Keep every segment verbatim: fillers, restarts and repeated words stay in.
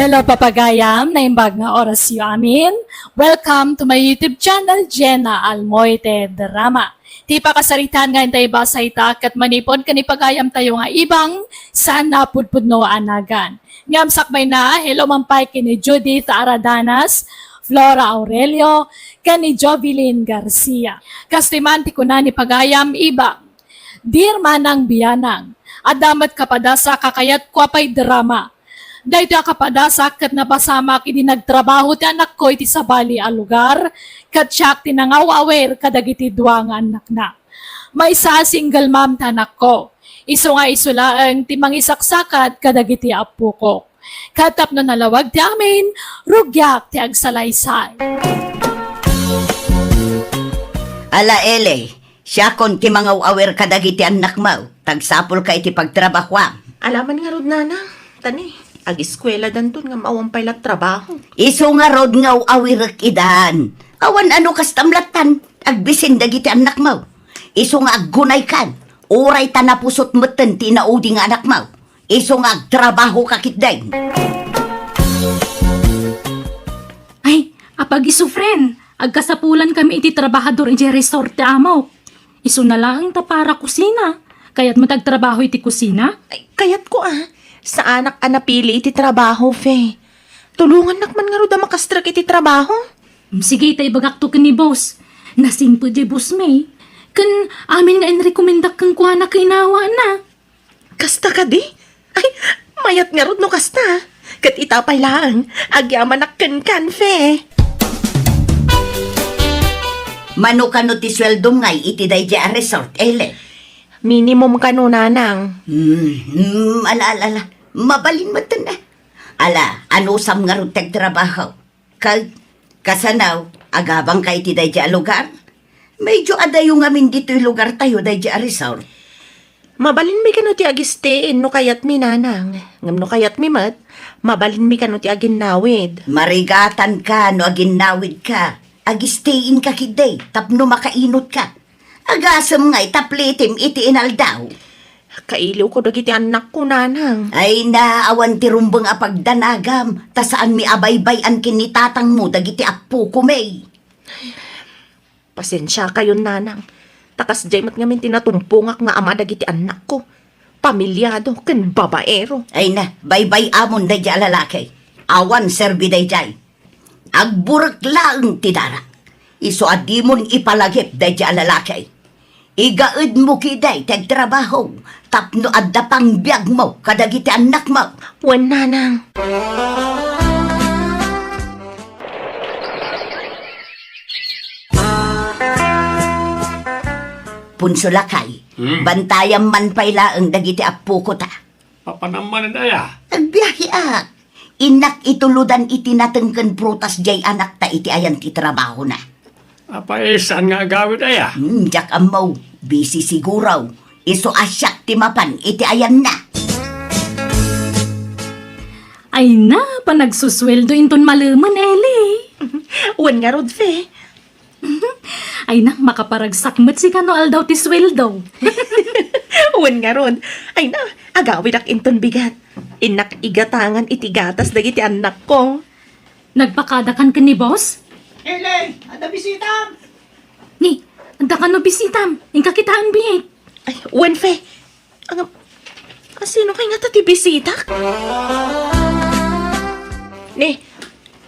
Hello, papagayam, naimbag nga orasyo amin. Welcome to my YouTube channel, Jenna Almoite Drama. Ti pakasaritaan nga intay basayta ket manipod ken ni pagayamtayo nga ibang saan a pudpudno a nagan. Ngem sakbayna, hello man pay ken ni Judith Aradanas, Flora Aurelio, ken ni Jovelyn Garcia. Kastoy man ti kuna ni pagayam ibang, Dear Manang Bianang, adda met kapadasak a kayatko a pay drama. Daytoy a kapadasak ket napasamak idi nagtrabaho ti anakko iti sabali a lugar, ket siak ti nangaw-awir kadagiti dua nga annakna. Maysa a single mom ti anakko. Isu nga isu laeng ti mangisaksakat kadagiti appokok. Ket tapno nalawag ti amin, rugiak ti agsalaysay. Ala, Ele, siakon ti mangaw-awir kadagiti annakmo. Tagsapulka iti pagtrabahoam. Alaman ngarud, Nanang. Tani, agiskueladanton ngem awan pay la trabaho. Isu ngarud nga aw-awirek idan. Awan a no kastam lattan, agbisin dagiti annakmo. Isu nga aggunaykan, uray ta napusot metten ti inaudi nga anakmo. Isu nga agtrabahoka ketdi. Ay, apag-isu, friend, agkasapulankami iti trabahador idiay resort ti amok. Isuna laeng ta para kusina. Kayatmo ti agtrabaho iti kusina? Ay, kayatko a. Saanak a napili iti trabaho, Fe. Tulongannak man ngarud a makastrek iti trabaho. Mm, sige, ta ibagakto ken ni boss. Nasingpet diay boss mi. Ken amin nga inrekomendak kenkuana ket inawana. Kasta kadi? Ay, mayat ngarud no kasta. Ket ita pay laeng, agyamanak kenka, Fe. Mano kano ti sueldom ngay iti daydiay a resort, Ele? Minimum kano, Nanang. Hmm, hmm, ala, ala, ala. Mabalin metten a. Ala, anusam ngarud ti agtrabaho? Ket kasano, agabangka iti daydiay a lugar? Medyo adayo ngamin ditoy lugartayo daydiay a resort. Mabalinmi kano ti agistay no kayatmi, Nanang. Ngem no kayatmi met, mabalinmi kano ti aginnawid. Marigatanka no aginnawidka. Agistayka ketdi tapno makainutka. Agasem ngay ta plitim iti inaldaw. Kailiwko dagiti annakko, Nanang. Ay na, awan ti rumbeng a pagdanagam, ta saanmi a baybay-an ken ni tatangmo dagiti appokomi. Pasensiakayon, Nanang. Ta kasdiay met ngamin ti natumpongak nga ama dagiti annakko. Pamilyado ken babaero. Ay na, baybay-amon daydiay a lalaki. Awan serbi daydiay. Agburek laeng ti dara. Isu a dimon ipalagip daydiay a lalaki. Igaedmo ketdi ti agtrabaho tapno adda pangbiagmo kadagiti annakmo. Wen, Nanang. Punso, lakay, hmm, bantayam man pay laeng dagiti appokota. Papanam manen aya? Agbiahiak. Innak itulodan iti nateng ken prutas diay anakta iti ayan ti trabahona. Apay, saan nga agawid aya? Hmm, diak ammo. Busy siguro. Isu a siak ti mapan iti ayanna. Ay na, panagsusueldo inton malemen, Eli. Wen ngarud, Fe. Ay na, makaparagsak met sika no aldaw ti sueldo. Wen ngarud. Ay na, agawidak inton bigat. Innak igatangan iti gatas dagiti annakko. Nagpakadakan ken ni boss? Ele, adda bisitam! Ni, adda kano bisitam? Inka kitaen biit. Ay, wen, Fe. Ang, asino kay ngata ti bisitak? Ni,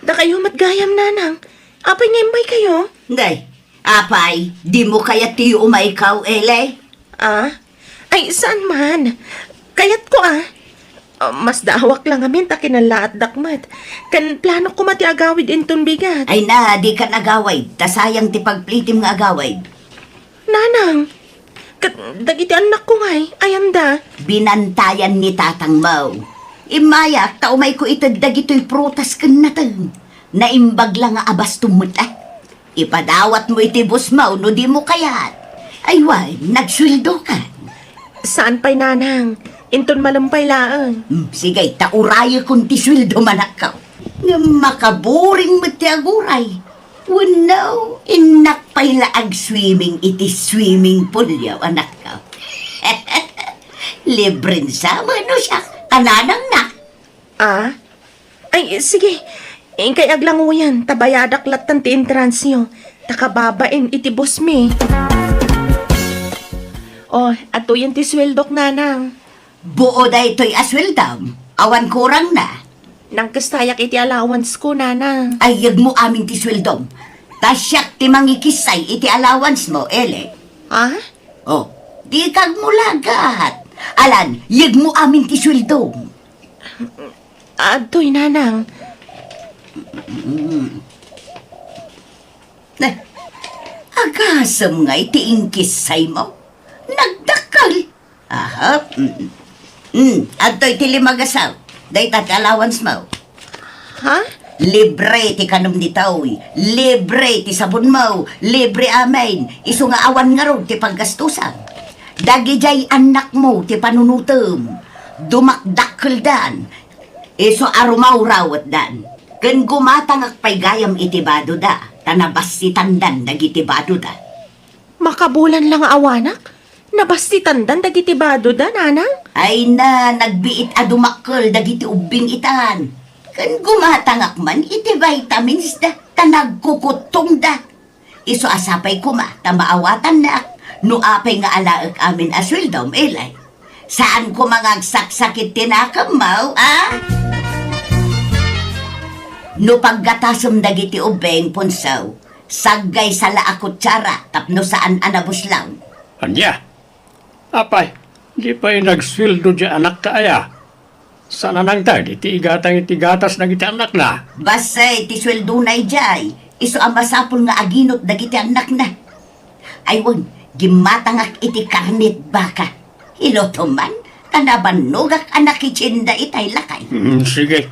dakayo met gayam, Nanang. Apay nga immaykayo? Day, apay, dimo kayat ti umaykaw, Ele? Ah? Ay, saan man. Kayatko, ah. Ah, masdaawak la ngamin ta kinallaatdak met. Ken planok koma ti agawid inton bigat. Ay na, dikan agawid, ta sayang ti pagplitim nga agawid. Nanang, ket dagiti annakko ngay, ayanda? Binantayan ni tatangmo. Immayak ta umayko ited dagitoy prutas ken nateng. Naimbag la nga abastom met, ah. Ipadawatmo iti bossmo no dimo kayat. Ay wen, nagsueldokan. Saan pay, Nanang. Inton malem pay laeng. Hmm, sige, ta urayekon ti sueldom, anakko. Ngem makaboring met ti aguray. Wenno, innak pay la agswimming iti swimming poolyo, anakko. Libren sa wenno siak a nanangna. Ah? Ay, sige. Inkay aglanguyan, ta bayadak lattan ti entransyo. Ta kababain iti boss mi. O, adtoyen ti sueldok, nanang. Buo daytoy a sueldam. Awan kurangna. Nangkestayak iti allowance ko, nanang. Ay, yegmo amin ti sueldom. Ta siak ti mangikissay iti allowance mo, Eli. Ha? O, di kagmulagat. Alan, yegmo amin ti sueldom. Adtoy, nanang. Mm. Eh, agasem nga iti inkissay mo? Nagdakkel. Aha. Mm. Mm, adtoy ti lima a gasaw. Dayta ti allowance mo. Ha? Libre ti kanom ditoy. Libre ti sabon mo. Libre amin. Isu nga awan ngarud ti paggastusan. Dagidiay annak mo ti panunutem. Dumakdakkeldan. Isu a rumawrawetdan. Ken gumatangak pay gayam iti badoda, ta nabassitandan dagiti badoda. Makabulan la nga awanak? Nabassitandan dagiti badoda, nanang? Ay na, nagbiit a dumakkel dagiti ubbing itan. Ken gumatangak man iti vitamins da, ta nagkukuttongda. Isu a sapay koma ta maawatannak no apay nga alaek amin a sueldom, Eli. Saan koma nga agsaksakit ti nakemmo, a? No paggatasem dagiti ubbing, Punsaw, saggay sala a kutsara tapno saan a nabuslaw. Ania? Apay, di pay nagsueldo di anakta aya? Saan a nangted iti igatang iti gatas dagiti annakna? Bassit ti sueldona idiay, isu a masapul nga aginot dagiti annakna. Ay wen, gimmatangak iti karnet baka. Ilutom man, ta nabannogak a nakitienda itay lakay. Hmm, sige.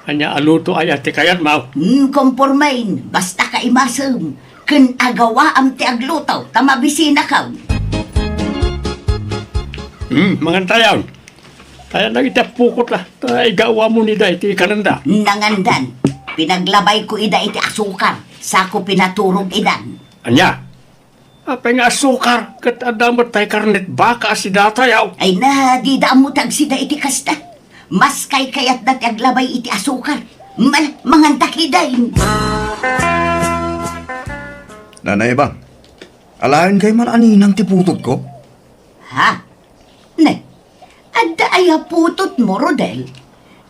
Ania a luto aya ti kayatmo? Hmm, kompormen, basta kaimasem. Ken agawaam ti agluto, ta mabisinakon. Hmm, mangantayon. Kayatna iti pukot la, ta igawamon ida iti kanenda. Nangandan, pinaglabayko ida iti asukar, sako pinaturog idan. Ania? Apay nga asukar, ket adda met tay karnet baka a sidatayo. Ay na, dida ammo ti agsida iti kasta. Mas kaykayatda ti aglabay iti asukar. Mal-, mangantak idan. Nanay Bang, alaen kay man a ninang ti putotko? Ha? Ne, adda aya putotmo, Rodel?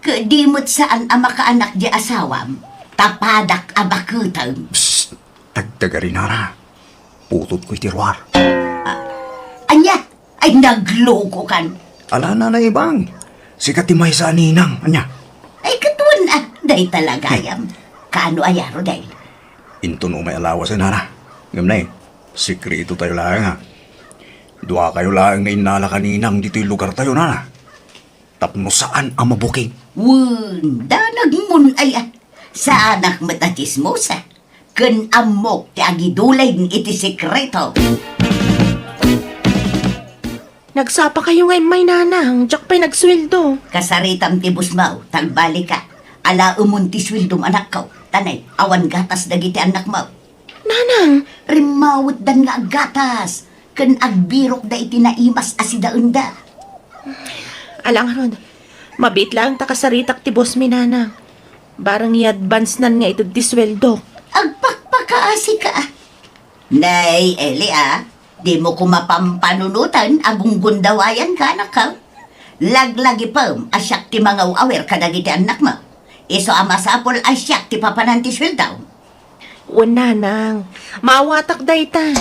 Ket di met saan a makaanak di asawam, ta padak a baketem. Psst! Agtagari, nana. Putotko iti ruar. Ah, ania? Ay, naglokokan. Ala, Nanay Bang. Sika ti maysa a ninang, ania? Ay, katuan, ah, dayta la gayam. Kaano aya, Rodel? Inton umay a lawas, nana. Ngem nay, sekreto tayo laeng, ha. Duakayo laeng nga innala ka ninang ditoy lugar tayo, nana. Tapno saan a mabuking. Wen, danagmon aya. Saanak met a tsismosa. Ken ammok ti agiduleng iti sekreto. Nagsapa kayo nga immay, nanang, diak pay nagsueldo. Kasaritam ti busmaw, ta agbalika. Alaemon ti sueldom, anakko. Tanay, awan gatas dagiti annakmo. Nanang! Rimmawetdan nga aggatas, ken agbirokda iti naimas a sidaenda. Ala ngarud, mabiit laeng ta kasaritak ti boss mi, nanang. Barang i-advance-nan nga ited ti sueldo. Agpakpakaasika, a. Nay, Eli, a, dimo koma pampanunoten a gunggundawayanka, anakko. Laglagipem a siak ti mangaw-awir kadagiti annakmo. Isu a masapul a siak ti papanan ti sueldo. Wen, nanang, maawatak dayta.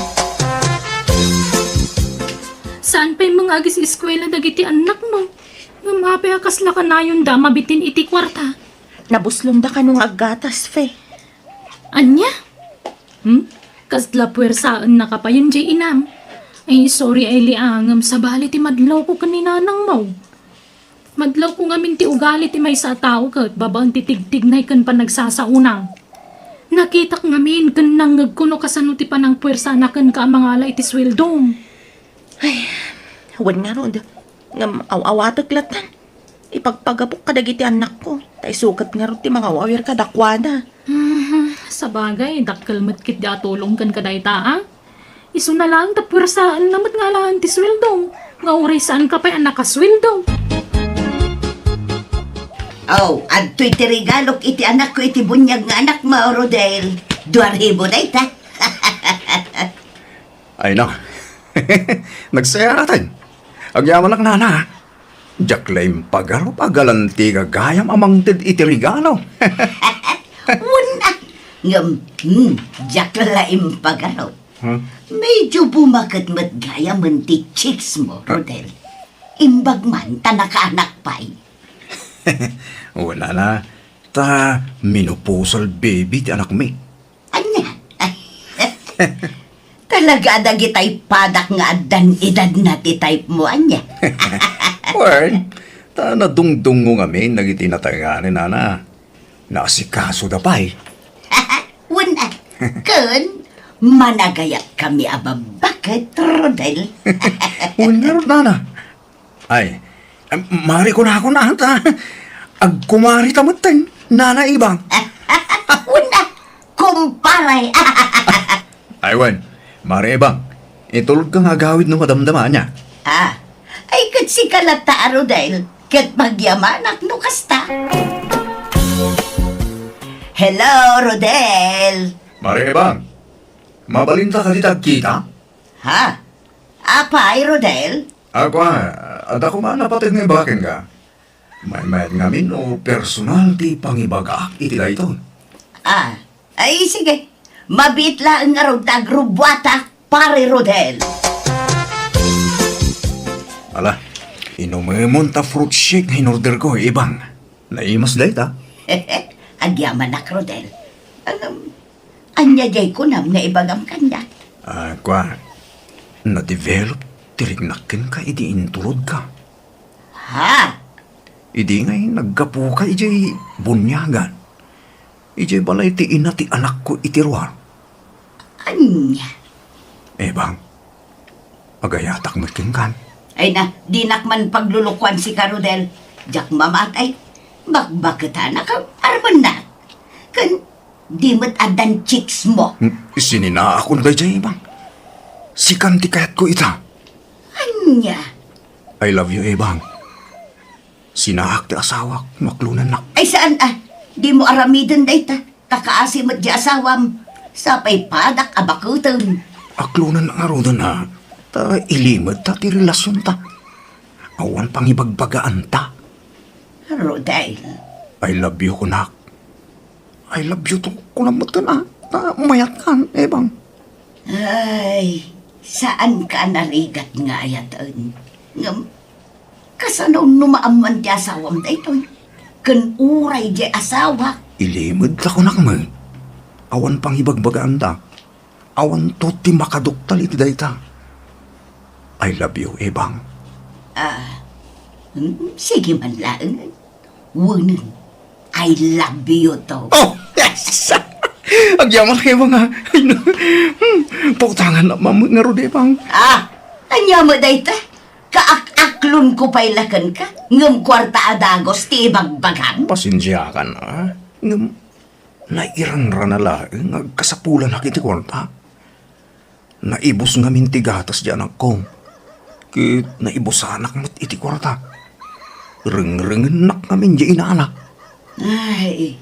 Saan pay nga agis-eskuela dagiti annakmo? Ngem apay a kasla kanayonda mabitin iti kuarta? Nabuslonda kano nga aggatas, Fe. Ania? Hmm? Kasla puwersaennaka payen diay inam? Ay, sorry, Eli, a, ngem sabali ti madlawko ken ni nanangmo. Madlawko ngamin ti ugali ti maysa a tao ket babaen ti tigtignay ken panagsasaona. Nakitak ngamin ken nangngegko no kasano ti panangpuersana kenka a mangala iti sueldom. Ay, wen ngarud, ngem aw-awatek lattan. Ipagpagapok kadagiti annakko, ta isu ket ngarud ti mangaw-awir kadakuada. Mhm, sabagay, dakkel met ketdi a tulong kenka dayta, a? Isuna laeng ta puersaenna met nga alaen ti sueldo, nga uray saanka pay a nakasueldo. Oh, adtoy ti regalok iti anakko iti buniag nga anakmo, Rodel. Dua ribu dayta. Ay na. Nagsayaaten. Agyamanak, nana. Diak la impagarup a galanti gagayam a mangted iti regalo. Wen a. Ngem, hmm, diak la impagarup. Huh? Medyo bumaket met gayamen ti chicks mo, Rodel. Imbag man ta nakaanak pay. Wala na. Ta menopausal baby ti anakmi. Ania? Talaga dagitay padak nga addan edadna ti type mo, ania? Well, ta nadungdungngo ngamin dagiti natay-, nana. Naasikasoda pay. Wen a, ken managayatkami a babbaket, Rodel. Wen ngarud, nana. Ay, em, mari kunakon ata. Agkumarita metten, Nana Ibang. Wen a, kumpare. Ay, wen, Mari Ibang, itulodka nga agawid no madamdama, ania? Ah, ay, ket sika latta a Rodel, ket pagyamanak no kasta. Hello, Rodel. Mari Ibang, mabalinta kadi ti agkita? Ha? Apay, Rodel? A, kua, adda koma napateg nga ibaga kenka. Maymayat ngamin no personal ti pangibagaak iti daytoy. Ah, ay, sige. Mabiit laeng ngarud ta agrubbuatak, Pare Rodel. Ala, inumemon ta fruit shake nga in-order ko, Ibang. Naimas dayta. Agyamanak, Rodel. Ngem, ania diay kunam nga ibagam kaniak? Ah, kua, na-develop ti riknak kenka idi inturodka. Ha? Idi ngay naggapuka idiay buniagan, idiay balay ti ina ti anakko iti ruar. Ania? Ebang, agayatak met kenkan. Ay na, dinak man paglulukuan sika, Rodel. Diak mamati. Bakbaketanak a armennak. Ken di met addan chicks mo. Hmm, sininaakon daydiay, Ebang. Sikan ti kayatko ita. Ania? I love you, Ebang. Sinaak ti asawak no aklonennak. Ay, saan a? Dimo aramiden dayta. Ta kaasi met di asawam. Sapay padak a bakuten. Aklonennak ngaruden a. Ta ilimedta ti relasionta. Awan pangibagbagaanta. Rodel. I love you, kunak. I love you too, kunam metten a. Ta mayatkan, Ebang. Ay, saanka a narigat nga ayaten. Ngem, kasano no maammoan ti asawam daytoy? Ken uray diay asawak. Ilimedta kunak met. Awan pangibagbagaanta. Awanto ti makaduktal iti dayta. I love you, Ebang. Ah, hmm, sige man laeng. Wenen, I love you too. Oh, yes! Agyamanak, Ebang, a. Ay, no. Hmm, pautangan na mamut nga Rodel, Ebang. Ah, ania met dayta? Kaak-aklonko pay la kenka, ngem kuarta a dagus ti ibagbagam? Pasensiakan, a. Ngem, nairanrana laeng nga agkasapulanak iti kuarta. Naibus ngamin ti gatas ti anakko, ket naibusanak met iti kuarta. Rengrengennak ngamin ti inana. Ay,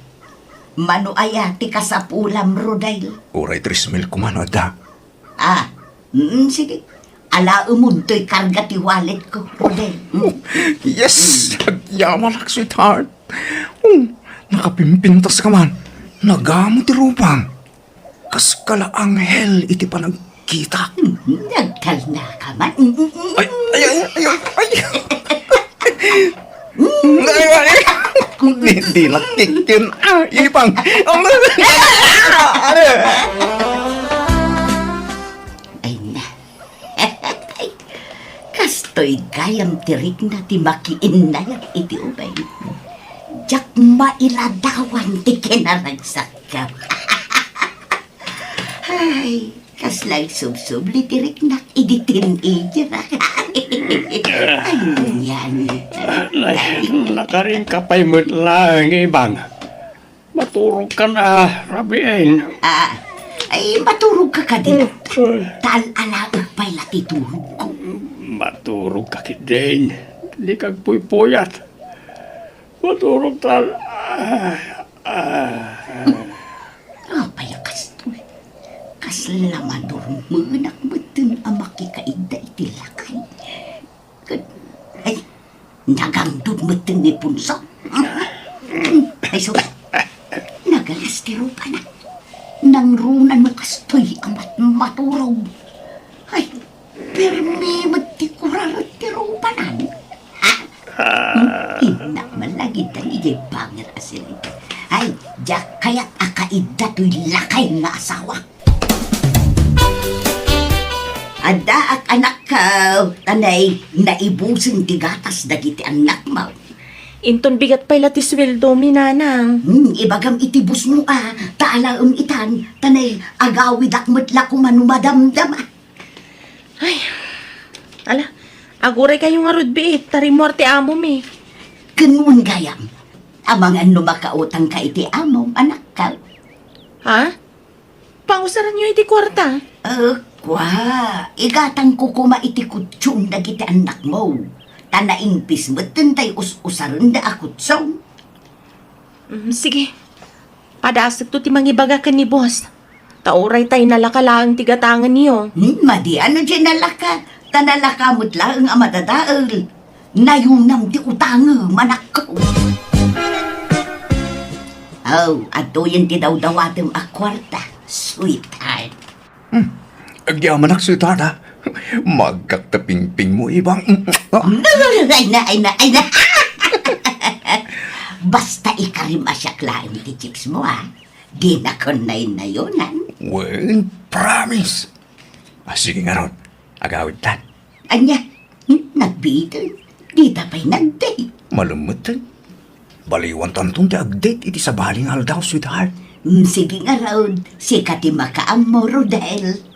mano aya ti kasapulam, Rodel? Uray tres mil koma no adda. Ah, mm, sige. Alaemon toy karga ti walletko, Rodel. Mm. Yes! Agyamanak, sweetheart. Oh, nakapimpintas ka man. Nagamo ti rupam. Kas ka la anghel iti panagkitak. Mm, nagtalna ka man. Mm, mm, mm. Ay, ay, ay, ay, ay. Ay, ay. Di, di nakkikin. Ah, ipang. Ay na. Kastoy gayam ti rikna ti makiinnayat iti ubing. Diak mailadawan ti kinaragsakko. Ay, kasla agsubsubli ti riknak idi teenager. Ay, yan. Ay, nakarinka pay met laeng, Ibang. Maturogkan a rabiin. Ah, ay, maturogka kadi. Ay. Ta al-alaek pay la ti turogko. Maturogka ketdin. Dika agpuypuyat. Maturog ta. Ah, ah. Apay a kastoy? Kasla madurmenak metten a makikaidda iti lakay. Ket, ay, nagangdud metten ni Punso. Ay, sus. Nagalas ti rupana. Nangruna no kastoy a mat-, maturog. Ay, permi met ti kuraret ti rupanan. Ha? Hmm? Innak man lagiddan idiay bangir a siling. Ay, diak kayat a kaidda toy lakay nga asawa. Addaak, anakko, ta nay, naibusen ti gatas dagiti annakmo. Inton bigat pay la ti sueldomi, nanang. Hmm, ibagam iti bossmo a, ta alaem itan, ta nay, agawidak met la koma no madamdama. Ay, ala, aguray kayo ngarud, biit, ta rimmuar ti amomi. Ken wen gayam, amangan no makautangka iti amom, anakko. Ha? Pangusaranyo iti kuarta? Eh, kua, igatangko koma iti kutsong dagiti annakmo. Ta naingpis metten tay us-usarenda a kutsong. Mm, sige. Padasekto ti mangibaga ken ni boss. Ta uray tay nalaka laeng ti gatangenyo. Hmm, madi no diay nalaka. Ta nalaka met laeng a madadael. Nayunam ti utangem, anakko. Oh, adtoyen ti dawdawatem a kuarta, sweetheart. Hmm. Agyamanak, sweetheart, ha? Maggak ta pingpingmo, ibang. Hmm, ah. Ay na, ay na, ay na. Basta ikarim a siak laeng ti chicks mo, ha? Dinakon nayon-nayonan. Well, promise. Ah, sige ngarud. Agawidtan. Ania? Hmm? Nagbiiten? Dita pay nagdate? Malemmeten. Baliwantanton ti agdate iti sabali nga aldaw, sweetheart. Hmm, sige ngarud. Sika ti makaammo, Rodel.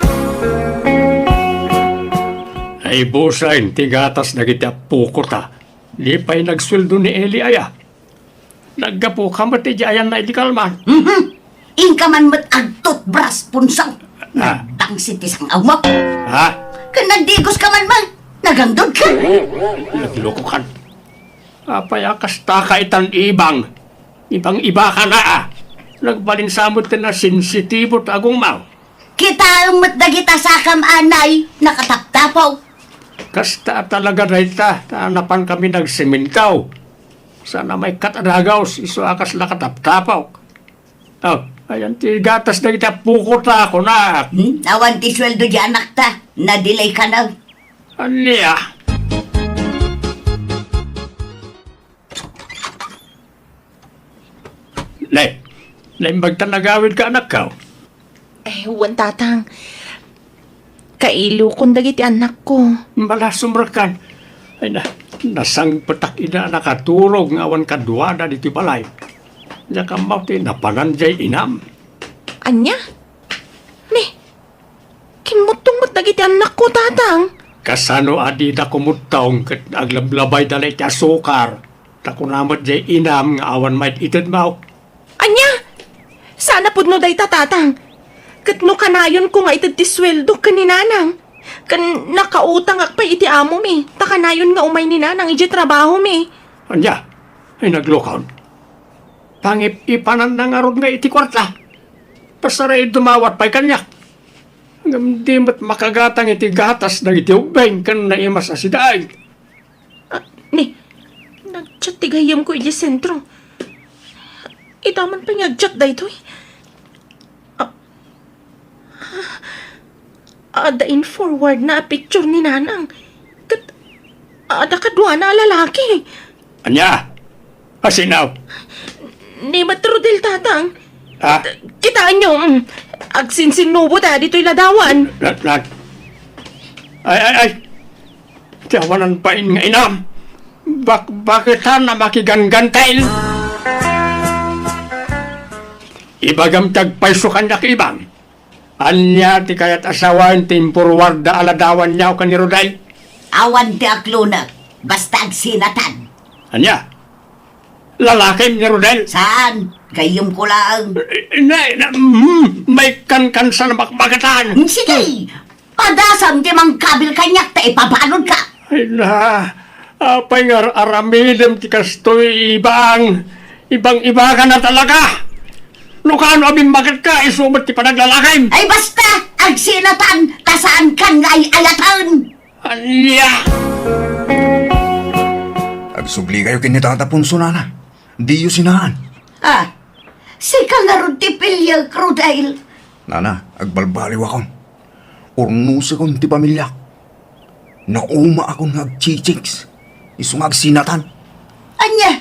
Naibusen ti gatas dagiti appokota. Di pay nagsueldo ni Eli aya. Naggapuka met idiay ayanna idi kalman. Mhm. Inka man met agtutbras, Punso. Ah. Nagdangsit ti sang-awmo. Ha? Ken nagdigoska man man. Nagangdudka. Naglokokan. Apay a kastaka itan, ibang? Ibang-ibaka na, a. Nagbalin sa met ti nasensitibo ti agongmo. Kitaem met dagita sakam, anay, nakataptapok. Kasta a talaga dayta, ta napan kami nagsemento. Saan a maikkat a dagaws, isu a kasla kataptapok. Oh, ayan ti gatas dagiti appokota, kunak. Hmm? Awan ti sueldo di anakta, na-delay ka na. Ania? Ne, naimbag ta nagawidka, anakko? Eh, wen, tatang. Kailokon dagiti annakko. Bala, sumrekkan. Ay na, nasangpetak ida a nakaturog nga awan kaduada ditoy balay. Diak ammo ti napanan diay inam. Ania? Ne, kimmuttong met dagiti annakko, tatang. Kasano a dida kumuttong ket aglablabayda la iti asukar? Ta kuna met diay inam nga awan maid-itedmo. Ania? Saan a pudno dayta, tatang. Ket no kanayonko nga ited ti sueldo ken ni nanang, ken nakautangak pay iti amomi, ta kanayon nga umay ni nanang idiay trabahomi. Ania? Ay, naglukon. Pangip-ipananna ngarud nga iti kuarta. Pasarayo dumawat pay kaniak. Ngem di met makagatang iti gatas dagiti ubbing ken naimas a sidaig. Ah, ni, nag-chat ti gayyemko idiay sentro. Ita man pay nga ag-chat daytoy. Ah, adda in-forwardna a picture ni nanang. Ket adda kaduana a lalaki. Ania? Asino? Ni met Rodel, tatang. Ah? Kitaenyo, mm, agsinsinnubo ta ditoy ladawan. Nat-, nat-, ay, ay, ay. Ti awanan pain nga inam. Bak-, bakit ha na makiganggantail? Ibagam ti agpayso kaniak, ibang. Ania ti kayat a sawen ti in-forwardda a ladawanyo ken ni Rodel? Awan ti aklonek, basta agsinatan. Ania? Lalakim ni Rodel? Saan? Gayyemko laeng. Eh, na, na, mm, may kankansan a makmakatan. Mm, sige, padasam ti mangkabil kaniak ta ipabaludka. Ay na, Apay nga ar-aramidem ti kastoy, Ibang? Ibang-iba ka na talaga! No kaano a bimmagetka, isu met ti panaglalakim! Ay, basta! Agsinatan, ta saankan nga ay-ayaten! Ania? Agsubli kayo ken ni Tata Ponso, nana. Diyo sinaan. Ah, sika ngarud ti piliek, Rodel. Nana, agbalbaliwakon. Urnosekon ti pamiliak. Naumaakon nga agchichicks. Isu nga agsinatan. Ania?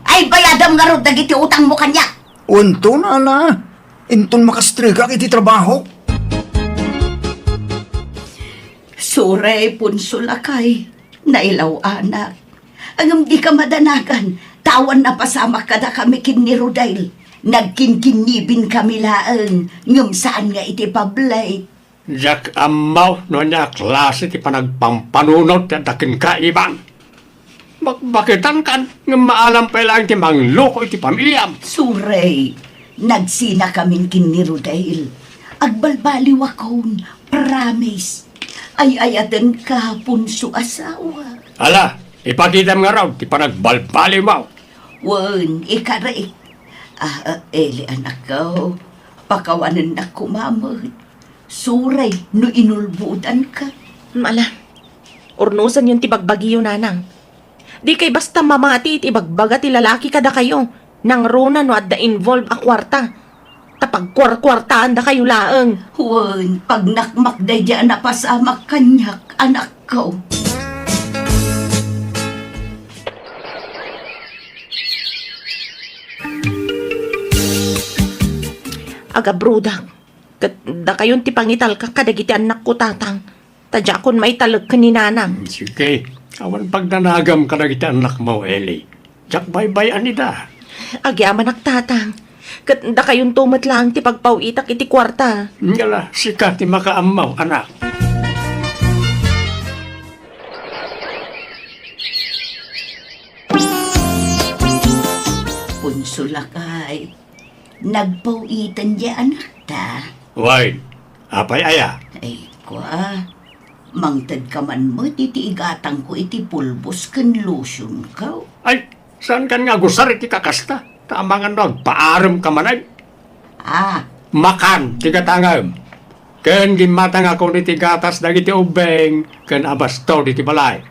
Ay, bayadam ngarud dagiti utangmo kaniak. Wen to, nana. Inton makastregak iti trabaho. Sorry, Ponso lakay. Nailaw-anak. Ngem dika madanagan, ta awan napasamak kadakami ken ni Rodel. Nagkinkinnibinkami laeng, ngem saan nga iti public. Diak ammo no ania a klase ti panagpampanunot ti adda kenka, Ibang. Bakbaketankan, ngem maalam pay laeng ti mangloko iti pamiliam. Sorry, nagsinakamin ken ni Rodel. Agbalbaliwakon, promise. Ay-ayatenka, Ponso asawa. Ala, ipakitam ngarud ti panagbalbaliwmo. Wen, ikarik. Ah, ah, Eli, anakko, pakawanennak koma met. Sorry no inulbodanka. Ala, urnosenyon ti bagbagiyo, nanang. Dikay basta mamati iti ibagbaga ti lalaki kadakayo. Nangruna no adda involve a kuarta. Ta pagkuarkuartaandakayo laeng. Wen, pagnakmak daydi a napasamak kaniak, anakko. Agabrodak, ket dakayon ti pangitalkak kadagiti annakko, tatang. Ta diakon maitalek ken ni nanang. Sige, awan pagdanagam kadagiti annakmo, Eli. Diak baybay-an ida. Agyamanak, tatang. Ket dakayonto met laeng ti pagpaw-itak iti kuarta. Ngala, sika ti makaammo, anak. Ponso lakay, nagpaw-iten diay anakta. Wen, apay aya? Ay, kua, mangtedka man met iti igatangko iti pulbos ken lotionko. Ay, saankan nga agusar iti kakasta? Ta amangan no agpaaremka manen. Ah. Makan ti gatangem. Ken gimmatangakon iti gatas dagiti ubbing ken abasto diti balay.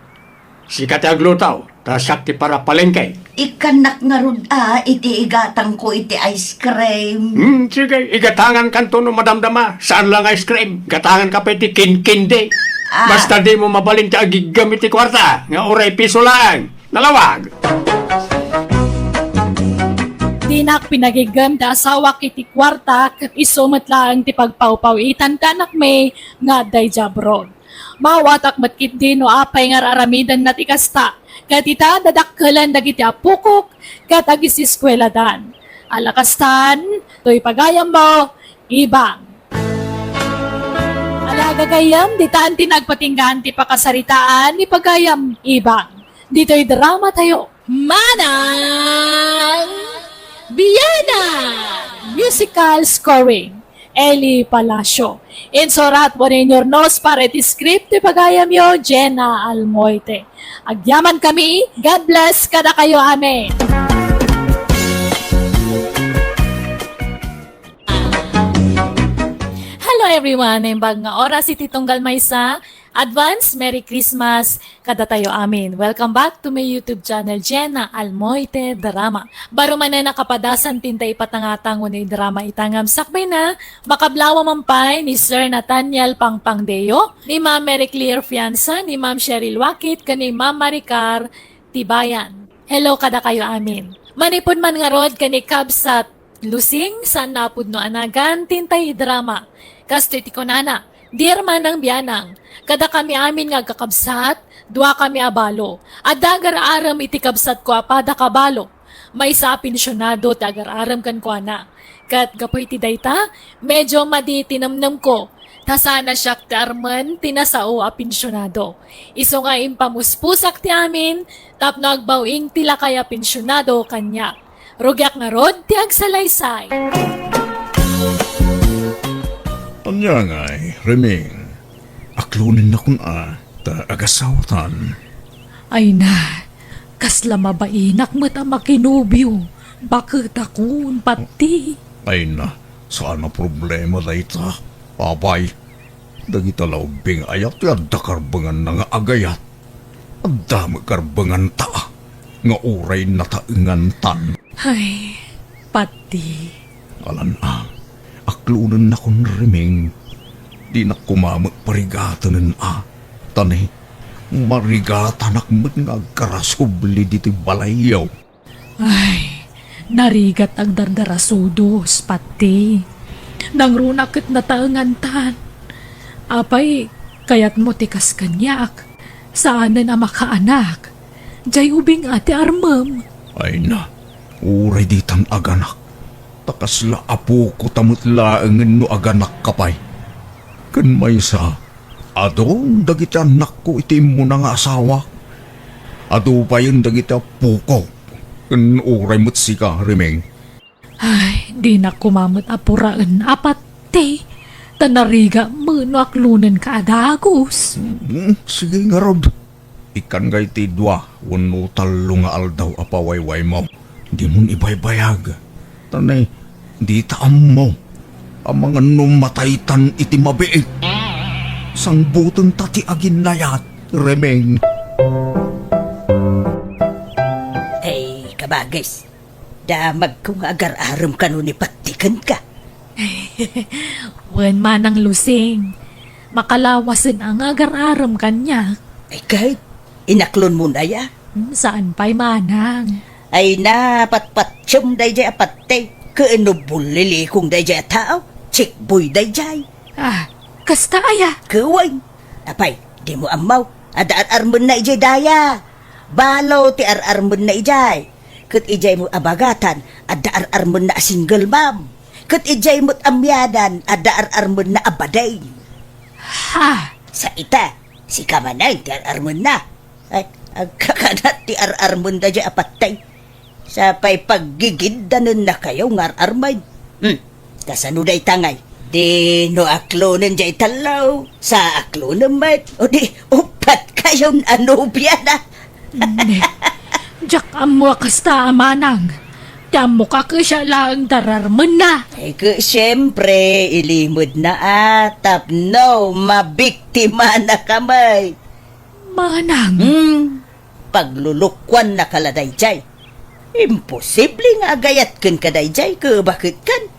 Sika ti agluto, ta siak ti parapalengke. Ikkannak ngarud a iti igatangko iti ice cream. Hmm, sige, igatangankanto no madamdama. Saan lang ice cream? Gatanganka pay iti kinkindi. Ah. Basta dimo mabalin ti agiggem iti kuarta nga uray piso laeng. Nalawag! Dinak pinagiggem ti asawak iti kuarta, ket isu met laeng ti pagpawpaw-itan ti anakmi nga adda idiay abroad. Maawatak met ketdi no apay nga ar-aramidenna ti kasta, ket ita, dadakkelen dagiti apokok ket agiseskueladan. Ala kastan, toy pagayammo, Ibang. Ala, gagayyem, ditan ti nagpatinggaan ti pakasaritaan ni pagayam Ibang. Ditoy drama tayo. Manang Biana! Musical scoring, Eli Palacio. Insurat wenno inurnos para iti script ti pagayamyo, Jenna Almoite. Agyaman kami. God bless kadakayo amin. Hello everyone! Naimbag nga oras iti tunggal maysa. Advance Merry Christmas kadatayo amin. Welcome back to my YouTube channel, Jenna Almoite Drama. Baro manen a kapadasan ti inta ipatangatang wenno idrama ita ngem sakbayna, makablawa man pay ni Sir Nathaniel Pangpangdeo, ni Ma'am Mary Claire Fianza, ni Ma'am Cheryl Wakit, ken ni Ma'am Maricar Tibayan. Hello kadakayo amin. Manipud man ngarud ken ni Kabsat Lusing, saan a pudno a nagan ti intay idrama. Kastoy ti kunana, "Dear Manang Bianang, kadakami amin nga agkakabsat, duakami a balo. Adda agar-arem iti kabsatko a pada kabalo. Maysa a pensionado ti agar-arem kenkuana. Ket gapu iti dayta, medyo madi ti nemnemko. Ta saan a siak ti armen ti nasao a pensionado. Isu nga impamuspusak ti amin tapno agbaw-ing ti lakay a pensionado kaniak. Rugiak ngarud ti agsalaysay." Ania ngay, Reming? Aklonennakon a ta agasawatan. Ay na, kasla mabainak met a makinobio, baketakon, Patti. Ay na, saan a problema dayta. Apay, dagita la ubbing aya ti adda karbenganna nga agayat. Adda met karbenganta nga uray nataengantan. Ay, Patti. Alan a, aklonennakon, Remeng. Dinak koma met parigatenen a. Ta ne, marigatanak met nga agkarasubli ditoy balayyo. Ay, narigat agdardarasudos, Patti. Nangruna ket nataengantan. Apay, kayatmo ti kas kaniak? Saanen a makaanak. Jay ubing a ti armem. Ay na, uray ditan aganak. Ta kasla apoko ta met laengen no aganakka pay. Ken maysa, adu dagiti annakko iti immuna nga asawa. Adu payen dagiti appoko. Ken uray met sika, Remeng. Ay, dinak koma met a puraen a Patti, ta narigat met no aklonenka a dagus. Mm, sige ngarud. Ikkan ngay ti dua wenno tallo nga aldaw a pawaywaymo. Dimon ibaybayag. Ta ne, dita ammo. Amangan no mataytan iti mabiit. Sangbutenta ti aginnayat, Remeng. Ay, kabagis. Damagko nga agar-arem kano ni Patti kenka. Wen, Manang Lusing, makalawasen a nga agar-arem kaniak. Ay, ket, inaklonmon aya? Hmm, saan pay, Manang. Ay na, patpatiem dayjay a Patti. Ket no bullilikong dayjay a tao, chickboy dayjay. Ah, kasta aya? Ket wen. Apay, dimo ammo, adda ar-armenna idiay daya. Balo ti ar-armenna idiay. Ket idiay met a bagatan, adda ar-armenna a single mom. Ket idiay met a miadan, adda ar-armenna a bading. Ha? Sa ita, sika manen ti ar-armenna. Ay, agkakanat ti ar-armenda diay a Patti. Sa pay paggigiddanennakayo nga ar-armen. Hmm. Kasano dayta ngay? Di no aklonen diay tallo, sa aklonen met. O di, uppat kayon a nobiana. Ne, diak ammo a kasta a manang. Ti ammok a ket siak laeng ti ar-armenna. Ay, ket siempre, ilimedna a tapno mabiktimanaka met. Manang. Hmm. Paglulukuannaka la daydiay. Imposible nga agayat kenka daydiay, ket baket kan?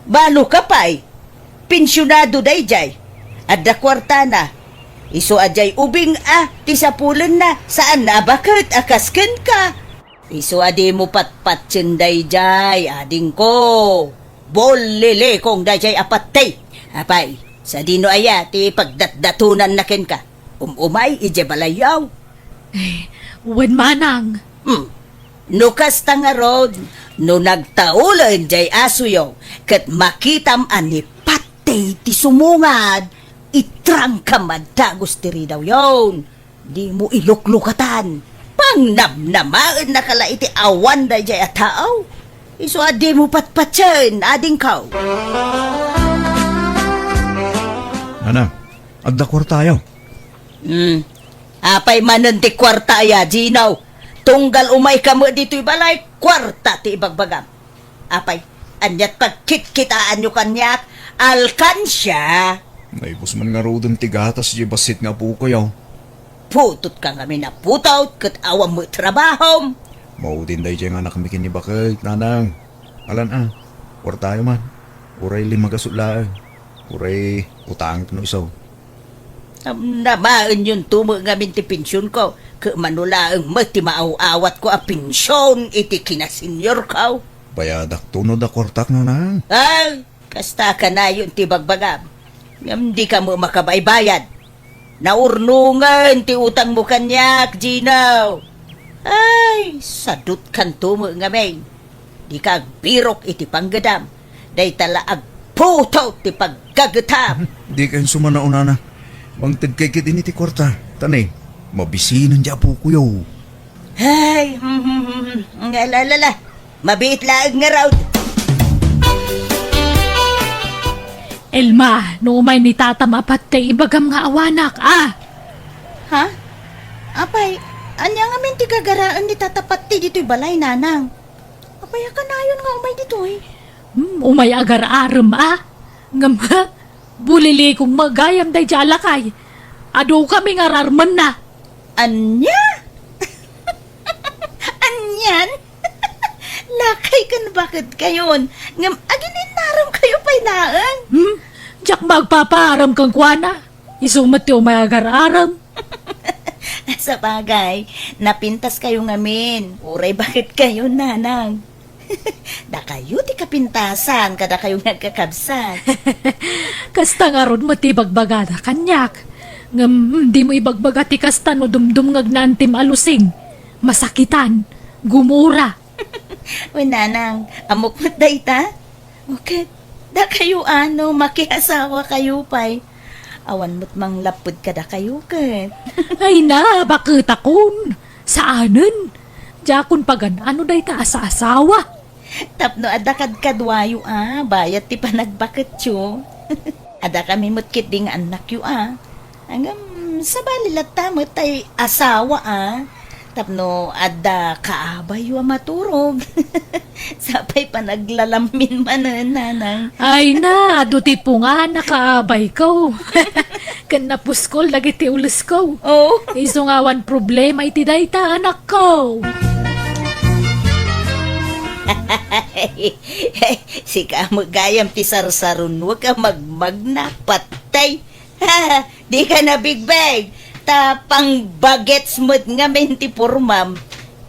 Baloka pay. Pensionado daydiay. Adda kuartana. Isu a diay ubing a ti sapulenna, saan a baket a kas kenka. Isu a dimo patpatien daydiay, adingko. Bullilikong daydiay a Patti. Apay, sadino aya ti pagdatdatonanna kenka? Um-umay idiay balayyo. Eh, wen manang. Hmm. No kasta ngarud, no nagtaulen diay asuyo, ket makitam a ni Patti ti sumungad, itrangkam a dagus ti ridawyon. Dimo iluklukatan. Pangnamnamaennaka la iti awan daydiay a tao. Isu a dimo patpatien, adingko. Ana, adda kuartayo? Hmm. Apay manen ti kuarta aya, Gino? Tunggal umayka met ditoy balay, kuarta ti ibagbagam. Apay, aniat pagkitkitaanyo kaniak? Alkansia! Naibus man ngaruden ti gatas diay bassit nga apokoyo. Putotka ngamin a putot, ket awan met trabahom. Maudin daydiay nga anakmi ken ni baket, nanang. Alan a, kuartayo man. Uray lima gasut laeng. Uray utangek no isu. Namnamaenyon to met ngamin ti pensionko, ket mano laeng met ti maaw-awatko a pension iti kinasenyorko. Bayadakto no adda kuartak, nanang. Ay, kasta kanayon ti bagbagam. Ngem dika met makabaybayad. Naurnongen ti utangmo kaniak, Gino. Ay, sadutkanto met ngamin. Dika agbirok iti panggedam. Dayta la agputot ti paggagetam. Dika insumanao, nanang. Mangtedkay ketdin iti kuarta. Ta ne, mabisinen diay apokoyo. Ay, hmm, hmm, hmm, hmm. Ala, ala, ala. Mabiit laeng ngarud. Elma, no umay ni tatam a Patti, ibagam nga awanak, a? Ha? Apay, Ania ngamin ti gagaraem ni Tata Patti ditoy balay, Nanang? Apay a kanayon nga umay ditoy? Hmm, umay agar-arem a. Ngem, ha? Bulilikong met gayam daydiay a lakay. Adu kami nga ararmenna. Ania? Anian? Lakay ken baket kayon, ngem agin-innarem kayo pay laeng. Hmm? Diak magpapaarem kenkuana. Isu met ti umay agar-arem. Sabagay, napintas kayo ngamin. Uray baket kayo, Nanang. Dakayo ti kapintasan, kadakayo nga agkakabsat. Kasta ngarud met ti ibagbagada kaniak. Ngem, dimo ibagbaga ti kasta no dumdumngegna antim a Lusing. Masakitan, gumura. Wen, Nanang, ammok met dayta? O ket, dakayo a no makiasawa kayo pay. Awan met manglapped kadakayo ket. Ay na, baketakon. Saanen. Diakon pagan-ano dayta a saasawa. Tapno adda kadkaduayo a bayat ti panagbaketyo. Adda kami met ketdi nga annakyo a. Ngem, sabali latta met tay asawa a. Tapno adda kaabayyo a maturog. Sapay panaglalammin manen, Nanang. Ay na, adu ti pungan a kaabayko. Ken napuskol dagiti ulesko. Oh. Isu nga awan problema iti dayta, anakko. Sika met gayam ti sarsarunoek a magmagna, patay. Dika nabigbeg, ta pangbagets met ngamin ti pormam.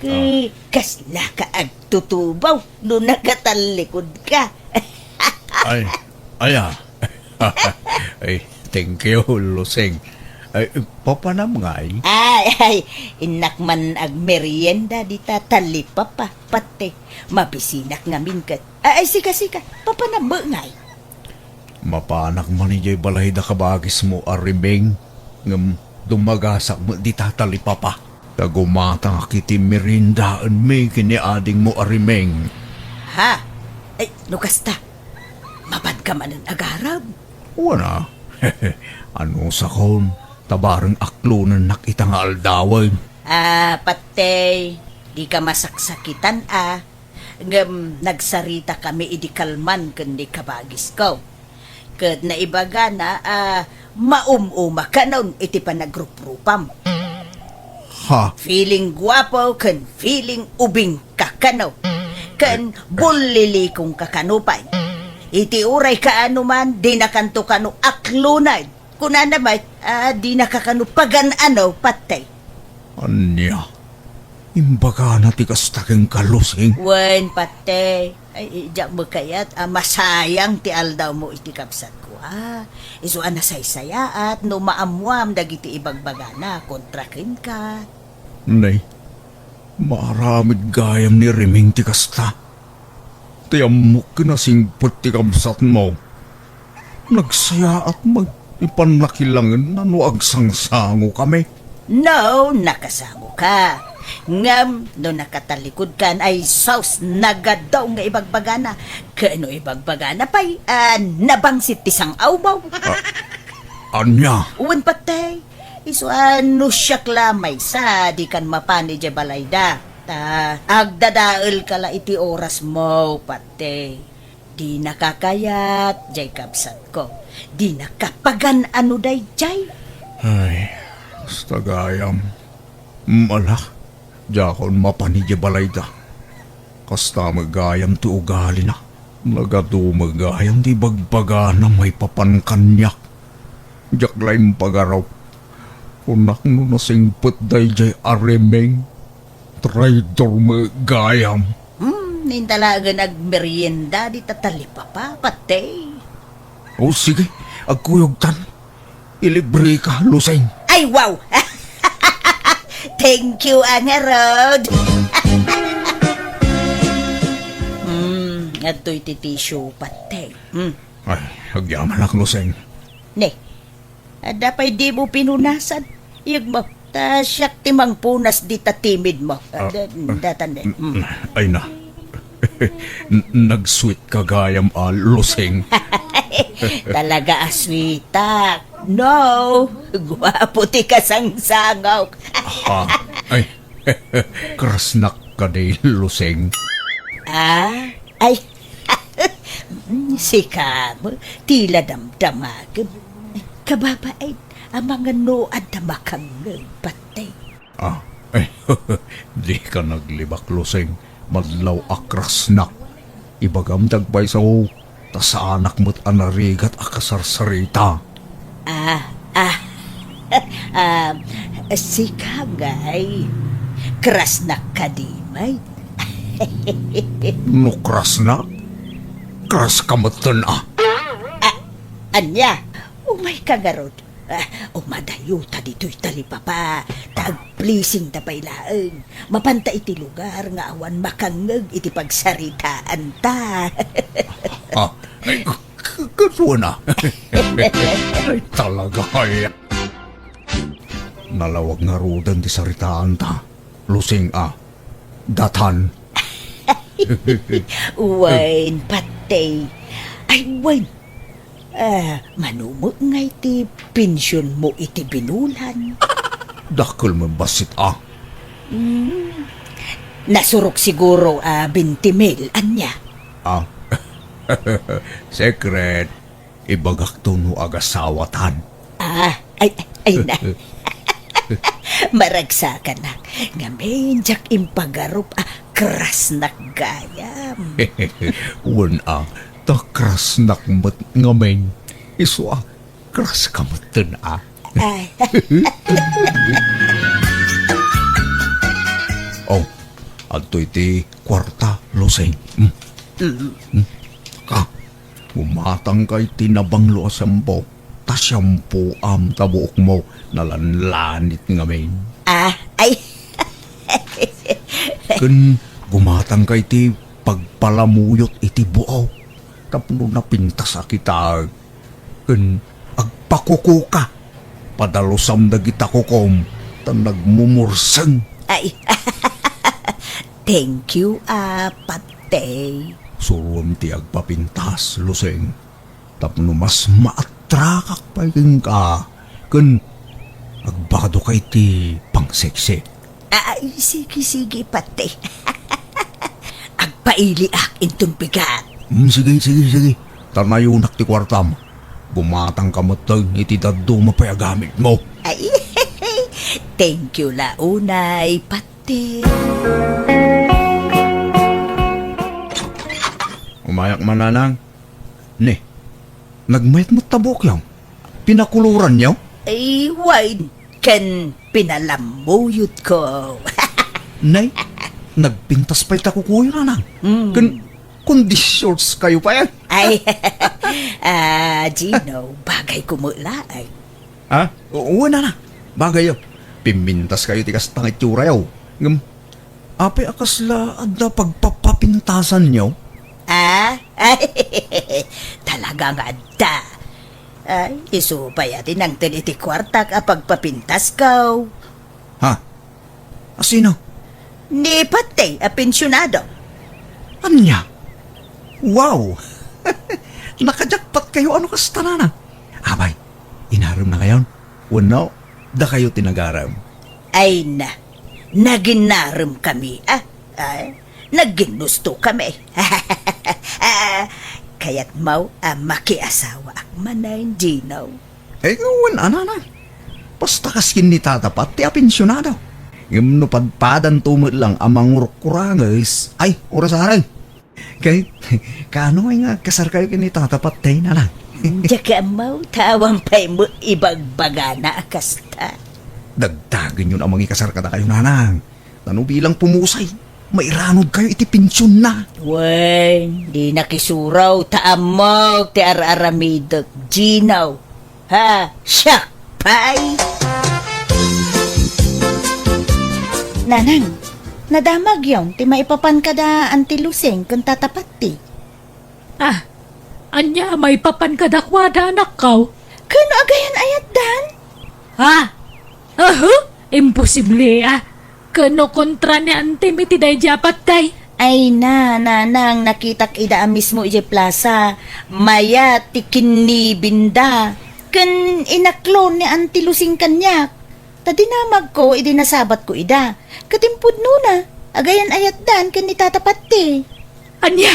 Ket Ah. kaslaka agtutubaw no nakatallikudka. Ay, aya. Ay, thank you, Lusing. Ay, papanam ngay? Ay, ay, innak man agmerienda dita talipapa, pati. Mabisinak ngamin ket. Ay, ay, sika, sika, papanam met ngay? Mapanak man idiay balay da kabagismo a Rimeng, ngem dumagasak met dita talipapa. Ta gumatangak iti meriendaenmi ken ni adingmo a Rimeng. Ha? Ay, no kasta, mapanka manen agarem? Wen a. Anusakon, ta bareng aklonennak ita nga aldawen. Ah, patay, dika masaksakitan a. Ngem nagsaritakami idi kalman ken ni kabagisko. Ket naibagana a maum-uma kanon iti panagruprupam. Ha? Feeling guapo ken feeling ubing ka kano. Ken bullilikong ka kano pay. Iti uray kaano man, dinakanto kano aklonen. Kunana met, ah, dinaka kano pagan-ano, patay. Ania? Imbagana ti kasta kenka, Lusing? Wen, patay. Ay, diak met kayat a masayang ti aldawmo iti kabsatko, ah. Isu a nasaysayaat no maammoam dagiti ibagbagana kontra kenka. Nay, maaramid gayam ni Rimeng ti kasta. Ti ammok ken a singpet ti kabsatmo. Nagsayaat met ti pannakilangenna no agsangsangokami. No, nakasangoka. Ngem no nakatalikudkan, ay sus, nagadaw nga ibagbagana. Ken no ibagbagana pay, ah, nabangsit ti sang-awmo. Ah, ania? Wen, patay. Isu a no siak la maysa, dikan mapan idiay balayda. Ta agdadaelka la iti orasmo, patay. Dinaka kayat, diay kabsatko. Dinaka pagan-ano daydiay. Ay, kasta gayam. Ala, diakon mapan idiay balayda. Kasta met gayam ti ugalina. Nagadu met gayam ti ibagbagana maipapan kaniak. Diak la impagaraw. Kunak no nasingpet daydiay a Rimeng. Traidor met gayam. Hmm, inta laengen agmerienda dita talipapa, patay. O, sige, agkuyogtan. Ilibreka, Lusing. Ay, wow! Thank you, a ngarud. Hmm, adtoy ti tissue, patay. Hmm. Ay, agyamanak, Lusing. Ne, adda pay dimo pinunasan. Iyegmo, ta siak ti mangpunas dita timidmo. Ah, da-, ah, datan, ne. Mm. Ay na. N-, nagsweet ka gayam a, Lusing. Talaga a sweetak. No, guapo ti kasangsangok. Ha? Ay, Krasnak kadi, Lusing? Ah, ay, sika met ti la damdamagem. Kababain, amangan no adda makangngeg, Patey. Ah, ay, dika naglibak, Lusing. Madlaw a krasnak. Ibagam ti agpayso, ta saanak met a narigat a kasarsarita. Ah, ah, ah, sika ngay, krasnak kadi met? No krasnak? Kraska metten a. Ah, ania? Umayka ngarud. Ah, umadayota ditoy talipapa, ta agblessing ta pay laeng. Mapanta iti lugar nga awan makangngeg iti pagsaritaanta. Ah, ay, k-, k-, kasuana. Ay, talaga, ay. Nalawag ngaruden ti saritaanta, Lusing a. Datan. Wen, Patey. Ay, wen. Ah, mano met ngay ti pensionmo iti binulan? Dakkel met bassit a. Hmm. Nasurok siguro a twenty mil, ania? Ah. Secret. Ibagakto no agasawatan. Ah, ay, ay na. Maragsakanak, ngamin diak impagarup a krasnak gayam. Wen a, ta krasnak met ngamin. Isu a, kraska metten a. Ay. Oh, adtoy ti kuarta, Lusing. Hmm. Mm. Hmm. Ka, gumatangka iti nabanglo a shampoo, ta shampoom ta buokmo nalanlanit ngamin. Ah, ay. Ken gumatangka iti pagpalamuyot iti buok tapno napintas a kitaek. Ken agpakukuka. Padalusam dagita kukom ta nagmumurseng. Ay, thank you, a, Patey. Suroem ti agpapintas, Lusing, tapno mas maatrakak pay kenka, ken agbado kay ti pangseksi. Ay, sige, sige, Patey. Agpailiak inton bigat. Mm, sige, sige, sige. Ta nayonak ti kuartam. Gumatangka met iti dadduma pay a gamitmo. Ay, thank you la unay, Patey. Umayak man, Nanang. Ne, nagmayat met ta buokyo. Pinakuloranyo? Ay, wen, ken pinalamuyotko. Nay, nagpintas pay ta kukuyo, Nanang. Mm. Ken, kundi shorts kayo pay. Ay, ah, Gino, bagay ko met laeng. Ha? O, wen, Nanang. Bagayyo. Pimmintas kayo ti kasta nga iturayo. Ngem, apay a kasla adda pagpapapintasanyo? Ah? Ay, talaga nga adda. Ay, isu pay a ti nangted iti kuartak a pagpapintasko. Ha? Asino? Ni Patey a pensionado. Ania? Wow! Nakajakpat kayo, ano kasta, Nanang? Abay, inarem na kayon? Wenno, dakayo ti nagarem? Ay na, naginarem kami, ah. Ah, nagginnusto kami. Ah, kayatmo a makiasawaak manen, Gino? Ay, wen a, Nanang. Basta kas ken ni Tata Pat ti a pensionado. Ngem no padpadanto met lang a mangurkuranges, ay, orasaren. Kay, kaano ay nga kasar kayo ken ni Tata Pat, Nanang? Diak ammo, ta awan pay met ibagbagana a kasta. Dagdagenyon a mangikasar kadakayo, Nanang. Ta no bilang pumusay, mairanod kayo iti pensionna. Wen, di nakisuraw ta ammok ti ar-aramidek, Gino. Ha, siak pay. Nanang, nadamagyon ti maipapan kada Auntie Lusing ken Tata Patti. Ah, ania maipapan kadakuada, anakko? Ken no agayan ayat dan? Ha? Ahu, imposible a. Ken no kontra ni Auntie mi ti daydi a patay? Ay na, Nanang, nakitak ida a mismo idiay plasa. Mayat ti kinnibinda. Ken inaklon ni Auntie Lusing kaniak. Ta dinamagko idi nasabatko ida, ket impudnona, agayan-ayatdan ken ni Tata Patti. Ania?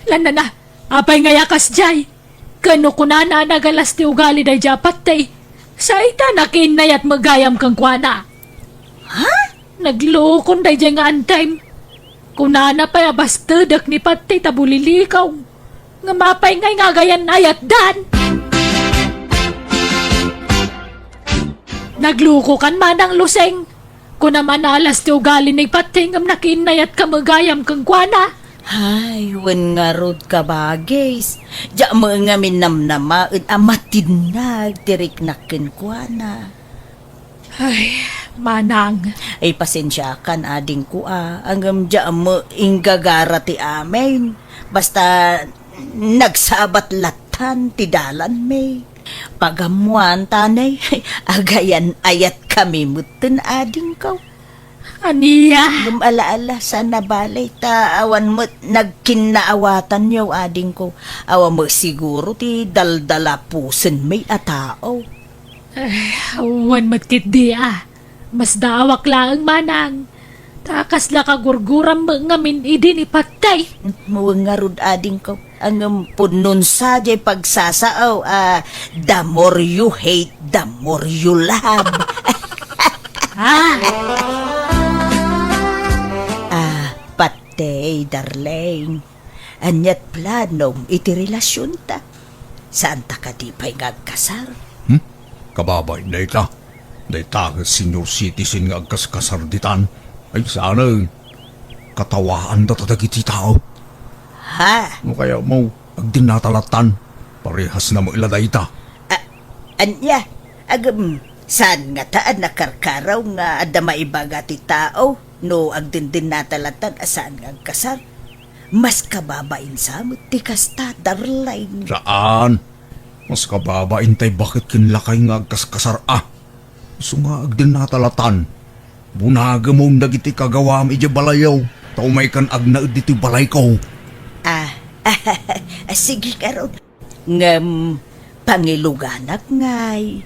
Lanana, apay ngay a kasdiay? Ken no kunana a nagalas ti ugali daydiay a Patti, saita nakiinnayat met gayam kenkuana. Ha? Naglukon daydiay nga antay. Kunana pay a bastedek ni Patti ta bulilikaw. Ngem apay ngay nga agayan-ayatdan? Naglukokan, Manang Luseng. Kunam a naalas ti ugali ni Patti ngem nakiinnayatka met gayam kenkuana. Ay, wen ngarud, kabagis. Diak met ngamin namnamaen a matinnag ti riknak kenkuana. Ay, Manang. Ay, pasensiakan, adingko a. Ngem diak met inggagara ti amin. Basta nagsabat lattan ti dalanmi. Pagammoan, tanay, agayan-ayatkami metten, adingko. Ania? Ngem ala-ala, saan a bale, ta awan met nagkinnaawatanyo, adingko. Awan met siguro ti daldalapusenmi a tao. Ay, awan met ketdi a. Masdaawak laeng, Manang. Ta kasla kagurguram met ngamin idi ni Patti. Wen ngarud, adingko. Ngem pudnon sa diay pagsasao a the more you hate, the more you love. Ah! Ah, Patti, darling. Aniat planom iti relasionta? Saanta kadi pay nga agkasar? Hmm? Kababain dayta. Dayta ket senior citizen nga agkaskasar ditan. Ay, saanen. Katawaanda ta dagiti tao. Ha? No kayatmo, agdennata lattan. Parehasna met la dayta. A-, ania? Agem, saan ngata a nakarkaraw nga adda maibaga ti tao no agdendennata lattan a saan nga agkasar? Mas kababain sa met ti kasta, darling. Saan. Mas kababain tay baket ken lakay nga agkaskasar a. Isu nga agdennata lattan. Bunagemon dagiti kagawam idiay balayyo, ta umaykan agnaed ditoy balayko. Ah, sige ngarud. Ngem pangiluganak ngay.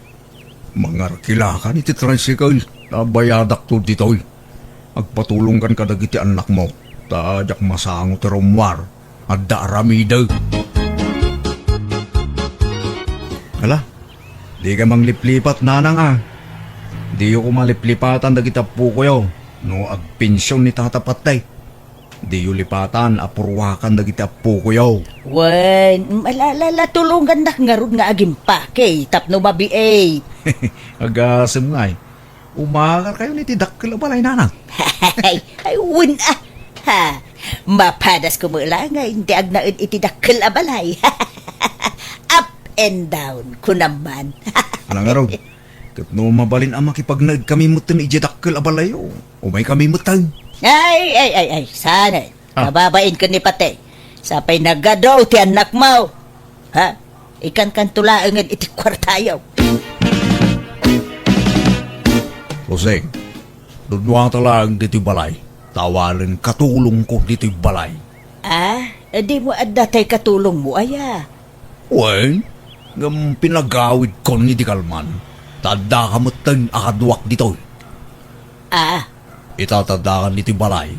Mangarkilakan iti tricycle, ta bayadakto ditoy. Agpatulongkan kadagiti annakmo, ta diak masango ti rummuar. Adda aramidek. Ala, dika mangliplipat, nanang a. Diyo koma liplipatan dagiti appokoyo no agpension ni Tata Patay. Diyo lipatan a purwakan dagiti appokoyo. Wen, ala, ala, ala, tulongannak ngarud nga agimpake tapno mabiit. Agasem ngay. Umagarkayon iti dakkel a balay, nanang. Ay, ay, wen a. Ha, mapadasko met la nga iti agnaed iti dakkel a balay. Up and down, kunam man. Ala ngarud, ket no mabalin a makipagnaedkami metten idiay dakkel a balayyo, umaykami metten. Ay, ay, ay, ay, saan? Ah. Kababain ken ni Patay. Sapay nagadu ti annakmo. Ha? Ikankanto laengen iti kuartayo. Roseng, duduata laeng ditoy balay. Ta awanen katulongko ditoy balay. Ah, dimo adda tay katulongmo aya? Wen, ngem pinagawidkon idi kalman. Ta addaka metten a kaduak ditoy. Ah. Ita ta addakan ditoy balay.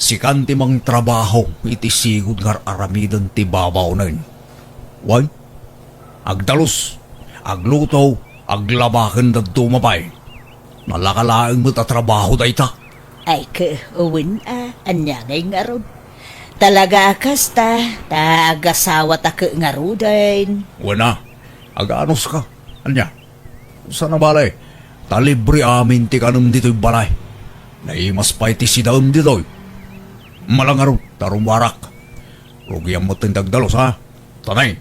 Sikan ti mangtrabaho iti sigud nga ar-aramiden ti babaonen. Wen, agdalus, agluto, aglaba ken dadduma pay. Nalaka laeng met a trabaho dayta. Ay, ke, wen a, ania ngay ngarud? Talaga a kasta, ta agasawata ke ngaruden. Wen a, aganuska. Ania? Saan a bale, ta libre amin ti kanem ditoy balay. Naimas pay ti sidaem ditoy. Ala ngarud, ta rummuarak. Rugiam metten ti agdalus, ha? Tanay,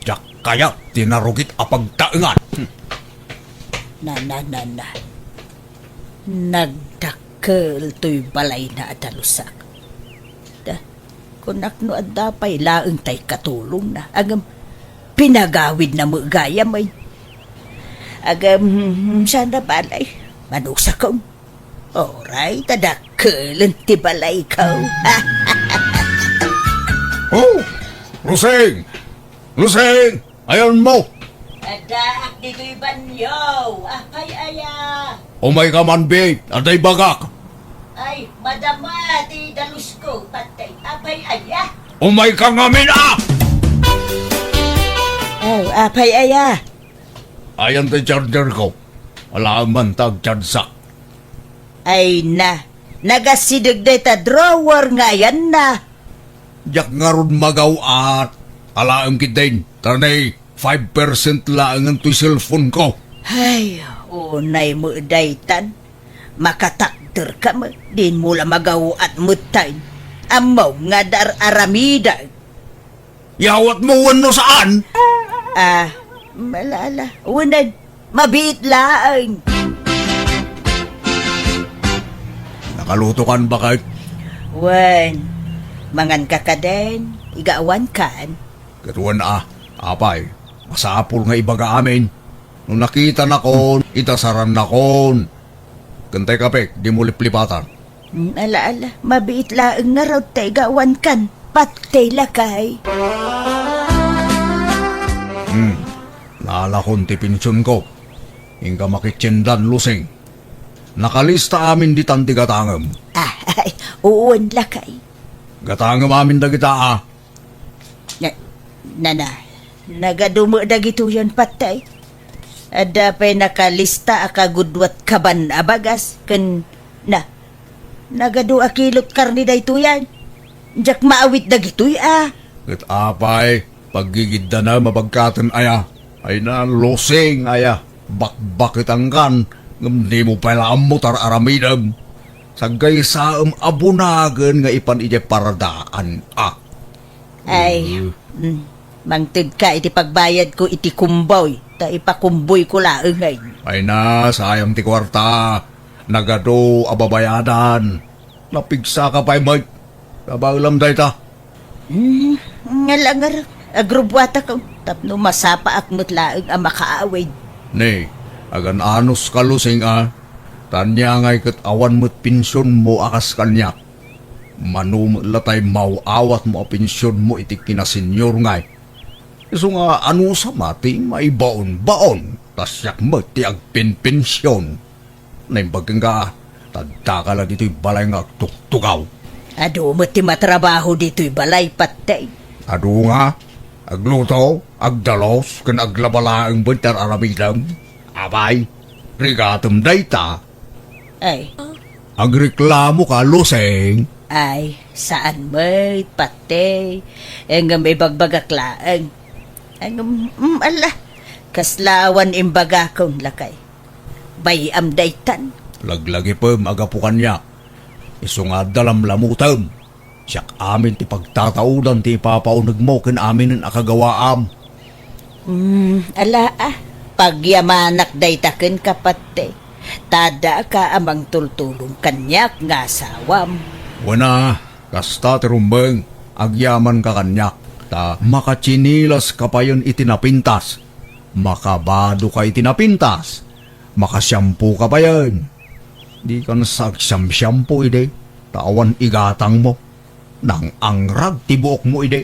diak kayat ti narugit a pagtaengan. Hmm. Na, na, na, na. Nagdakkel toy balayna a dalusak. Da, kunak no adda pay laeng tay katulongna. Agem, pinagawidna met gayam, ay. Agem, saan a bale, manusakon. Oray, ta dakkelen ti balayko. Oh, Roseng! Roseng! Ayanmo! Adda, Ditoy banyo, apay aya? Umayka man, Bit, adda ibagak. Ay, madama ti dalusko, patay, apay aya? Umayka ngamin, a! Oh, apay aya? Ayan ti charger ko. Alaem man ta agchargeak. Ay na, nagasideg dayta drawer nga ayanna. Diak ngarud magaw-at. Alaem ketdin, ta ne, five percent laengen toy cellphone ko. Ay, unay met daytan. Makatakderka met, dinmo la magaw-at metten. Ammom nga dar-aramidek. Yawatmo wenno saan? Ah, malala. Unan, mabiit laeng. Nakalutokan baket? Wen, manganka kadin, igaawankan. Ket wen a, apay, masapul nga ibaga amin. No nakitanakon, itasarannakon. Ken tay kapek, dimo liplipatan. Mm, ala, ala, mabiit laeng ngarud ta igaawankan. Patay lakay. Hmm, naalakon ti pensionko. Inka makitiendan, Lusing. Nakalista amin ditan ti gatangem. Ah, ay, uwan lakay. Gatangem amin dagita, a. Na, nana, nagadu met dagitoyen patay. Adda pay nakalista a kagudua ti kaban a bagas ken na, nagadu a kilot karne daytoyen. Diak maawit dagitoy a. Ket apay, paggigiddanem a bagkaten aya? Ay na, Lusing aya, bakbaketankan, ngem dimo pay la ammo tar-aramidem. Saggaysaem a bunagen nga ipan idiay pardaan a. Ay, mm, mangtedka iti pagbayadko iti kumboy, ta ipakumboyko laengen. Ay na, sayang ti kuarta. Nagadu a babayadan. Napigsaka pay met. Kabaelam dayta. Mm, nga langar, agrubbuatak tapno masapaak met laeng a makaawid. Ne, agan-anos ka, Lusing, a. Taniangay ket awan met pensionmo a kas kaniak. Mano met la tay maw-awatmo a pensionmo iti kinasenior ngay. Isu nga anusam a ti maibaon-baon, ta siak met ti agpenpension. Naimbag kenka, ta addaka la ditoy balay nga agtugtugaw. Adu met ti matrabaho ditoy balay, patay. Adu nga, agluto, agdalos, ken aglaba laeng met ti ar-aramidem. Apay, rigatem dayta. Ay. Agreklamo ka, Lusing? Ay, saan met, patay. Ngem ibagbagak laeng. Ngem, mm, ala, kasla awan imbagakon, lakay. Bay-am daytan. Laglagipem a gapu kaniak. Isu nga adda lamlamutem. Siak amin ti pagtataudan ti ipapaunegmo ken aminen a kagawaam. Hmm, ala a, pagyamanak dayta kenka, patay. Ta addaka a mangtultulong kaniak nga asawam. Wen a, kasta ti rumbeng, agyamanka kaniak, ta makatsinilaska payen iti napintas. Makabadoka iti napintas. Makasiampoka payen. Dikan sa agsiamsiampo idi, ta awan igatangmo. Nang-angrag ti buokmo idi.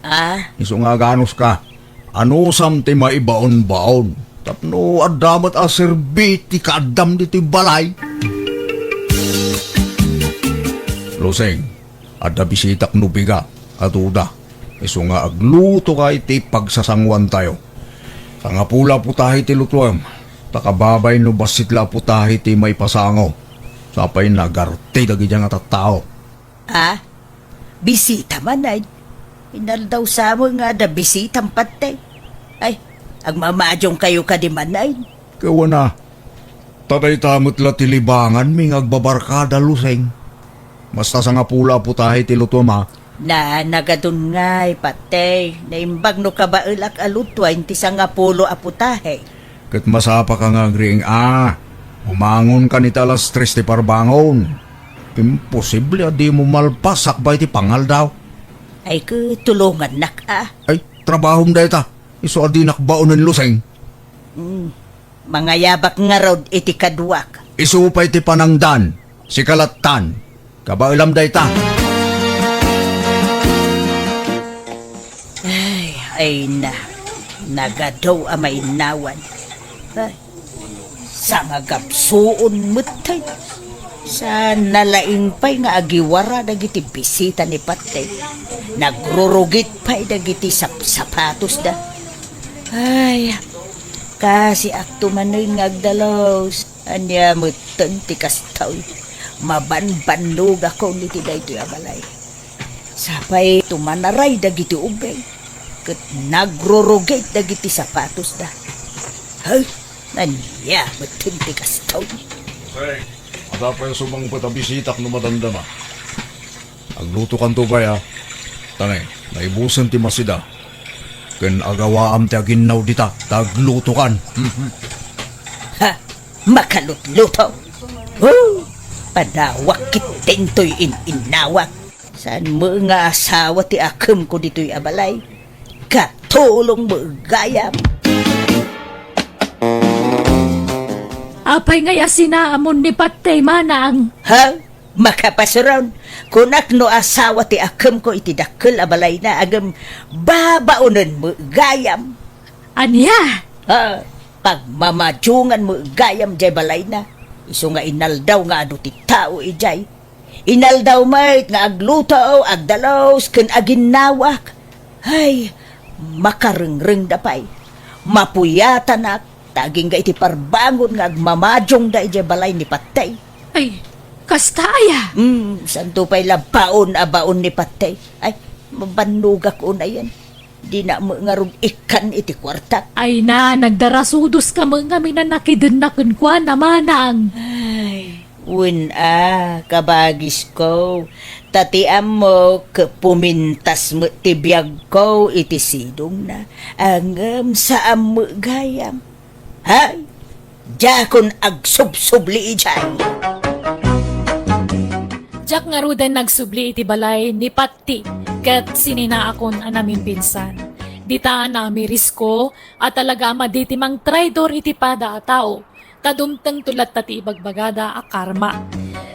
Ah? Isu nga aganuska, anusam ti maibaonbaon tapno adda met a serbi ti kaaddam ditoy balay? Lusing, adda bisitak no bigat a duda. Isu nga aglutoka iti pagsasanguantayo. Sangapulo a putahe ti lutuem, ta kababay no bassit la a putahe ti maipasango. Sapay nagarte dagiti nga tattao. Ah? Bisita manen? Inaldaw sa met nga adda bisitam patay. Ay, agmamadiongkayo kadi manen? Kawana, ta dayta met la ti libanganmi nga agbabarkada, Lusing. Basta sangapulo a putahe ti lutuem a. Na, nagadun ngay, patay. Naimbag no kabaelak a lutuayen ti sangapulo a putahe. Ket masapaka nga agriing a, umangonkan iti alas tres ti parbangon. Imposible a dimo malpas sakbay ti pangaldaw. Ay, ket tulongannak a. Ay, trabahom dayta. Isu a dinak baonen, Lusing. Mm. Mangayabak ngarud iti kaduak. Isu pay ti panangdan, sika lattan. Kabaelam dayta. Ay, ay na. Nagadu a mainnawan. Ay, sa magapsuon metten. Sa nalaing pay nga agiwara dagiti bisita ni Pateng. Nagrurugit pay dagiti sapsapatosda. Ay, kasiakto manen nga agdalus. Ania metten ti kastoy? Mabanbannogakon iti daytoy a balay. Sapay tumanaray dagiti ubing, ket nagrurugit dagiti sapatosda. Hay, ania metten ti kastoy? Hey, adda pay sumangpet a bisitak no madamdama. Aglutokanto pay a. Tangay, naibusen ti masida. Ken agawaam ti aginnaw dita, ta aglutokan. Ha, makalutluto? Oh, padawak ketdin toy in-innawak. Saan met nga asawa ti akemko ditoy a balay? Katulong met gayam. Apay ngay a sinaamon ni Pateng, manang? Ha? Makapasuron, kunak no asawa ti akemko iti dakkel a balayna, ngem babaonen met gayam. Ania? Ha, pagmamadiongan met gayam jay balayna. Isu nga inaldaw nga adu ti tao idiay. Inaldaw met nga agluto, agdalus, ken aginnawak. Hay, makarengrengda pay. Mapuyatanak, ta agingga iti parbangon nga agmamadiongda idiay balay ni Pateng. Ay, kasta aya? Hmm, santo pay la baon a baon ni Pateng. Ay, mabannogak unayen. Dina met ngarud ikkan iti kuartak. Ay na, nagdarasudoska met ngamin a nakidenna kenkuana, manang. Ay, wen a, kabagisko. Ta ti ammok, pumintas met ti biagko iti sidongna. Ngem saan met gayam. Hay, diakon agsubsubli idiay. Diak ngaruden nagsubli iti balay ni Patti ket sininaakon a namimpinsan. Dita namirisko a talaga a madi ti mangtraidor iti pada a tao, ta dumtengto latta ti ibagbagada a karma.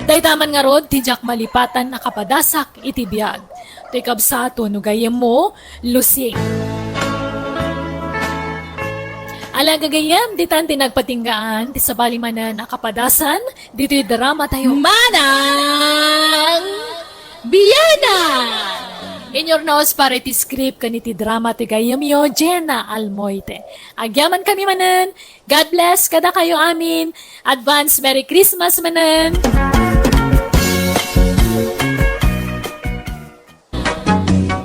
Dayta man ngarud ti diak malipatan a kapadasak iti biag. Ti kabsato no gayyemmo, Lucy. Ala gagayyem, ditan ti nagpatinggaan ti sabali manen a kapadasan ditoy drama tayo. Manang Biana! Inyurnos para iti script ken iti drama ti gayyemyo, Jenna Almoite. Agyaman kami manen. God bless kadakayo amin. Advance Merry Christmas manen.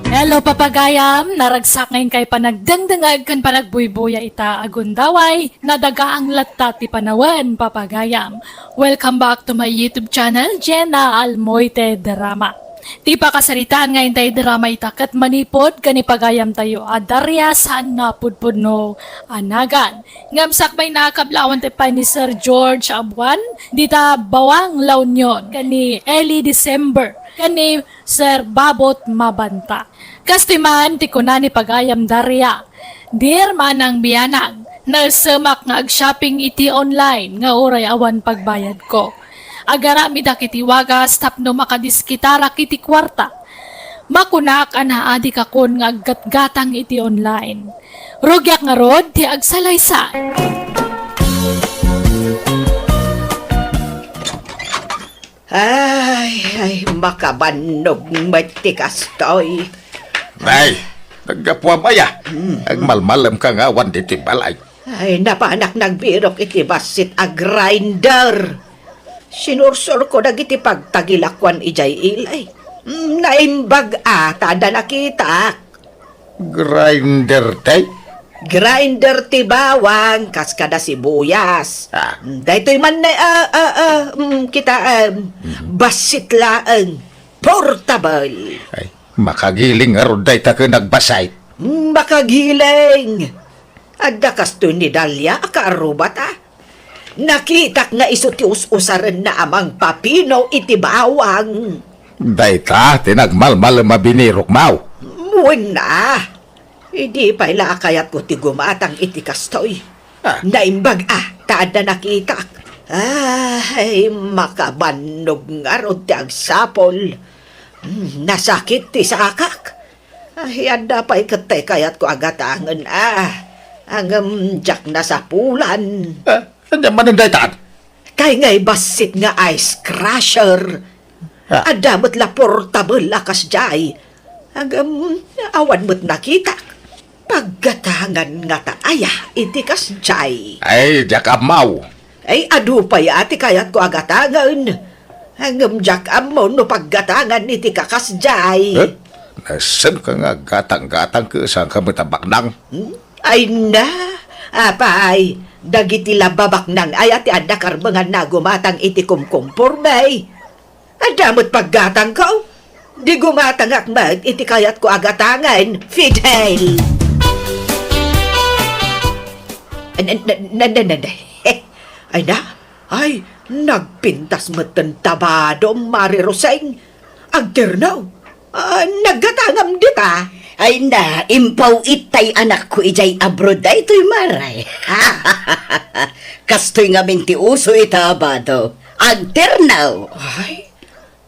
Hello, papagayam! Naragsak nga inkay panagdengdengag ken panagbuybuya ita a gundaway, nadagaang latta ti panawen, papagayam. Welcome back to my YouTube channel, Jenna Almoite Drama. Ti pakasaritaan nga intay drama ita ket manipud ken ni pagayamtayo a Daria saan napudpudno a nagan. Ngem sakbay, nakablawan ti pay ni Sir George Abuan, dita Bawang, La Union, ken ni Eli December, ken ni Sir Babot Mabanta. Kastoy man ti kuna ni pagayam Daria, "Dear Manang Bianang, naesemak nga ag-shopping iti online nga uray awan pagbayadko. Agaramidak iti wagas tapno makadiskitarak iti kuarta. Makunak a naadikakon nga aggatgatang iti online. Rugiak ngarud ti agsalaysay." Ay, ay, makabannog met ti kastoy. Nay, naggapuam aya. Hmm. Agmalmalemka nga awan ditoy balay. Ay, napanak nagbirok iti bassit a grinder. Sinursurko dagiti pagtagilakuan idiay ilay. Mm, naimbag a, ta adda nakitak. Grinder, tay? Grinder ti bawang, kas kada sibuyas. Ah. Mm, daytoy man na, ah, ah, ah, mm, kita, ah, bassit laeng. Portable. Ay, makagiling ngarud dayta ken agbassit. Mm, makagiling. Adda kastoy ni Dalia a kaarrubata. Nakitak nga isu ti us-usarenna a mangpapino iti bawang. Dayta ti nagmalmalem a binirokmo. Wen a. Idi pay la a kayatko ti gumatang iti kastoy. Ah. Naimbag a, ta adda nakitak. Ay, makabannog ngarud ti agsapul. Hmm, nasakit ti sakak. Ay, adda pay ket tay kayatko a gatangen a. Ngem diak nasapulan. Eh, ania manen dayta? Kay ngay bassit nga ice crusher. Ah. Adda met la portable a kasdiay. Ngem awan met nakitak. Paggatangan ngata aya iti kasdiay? Ay, diak ammo. Ay, adu pay a ti kayatko a gatangen. Ngem diak ammo no paggatangan iti kakasdiay. Eh? Nasenka nga gatang-gatang ket saanka met a baknang? Hmm? Ay na, apay, dagiti la babaknang aya ti adda karbenganna a gumatang iti kumkumporme. Adda met paggatangko. Di gumatangak met iti kayatko a gatangen, Fidel. Na, na, na, na, na, na. Ay na, ay, nagpintas met ten tabado, Mare Roseng. Agternaw. Ah, naggatangam dita. Ay na, impaw-it tay anakko idiay abroad daytoy, Mare. Kastoy ngamin ti uso ita a bado. Agternaw. Ay,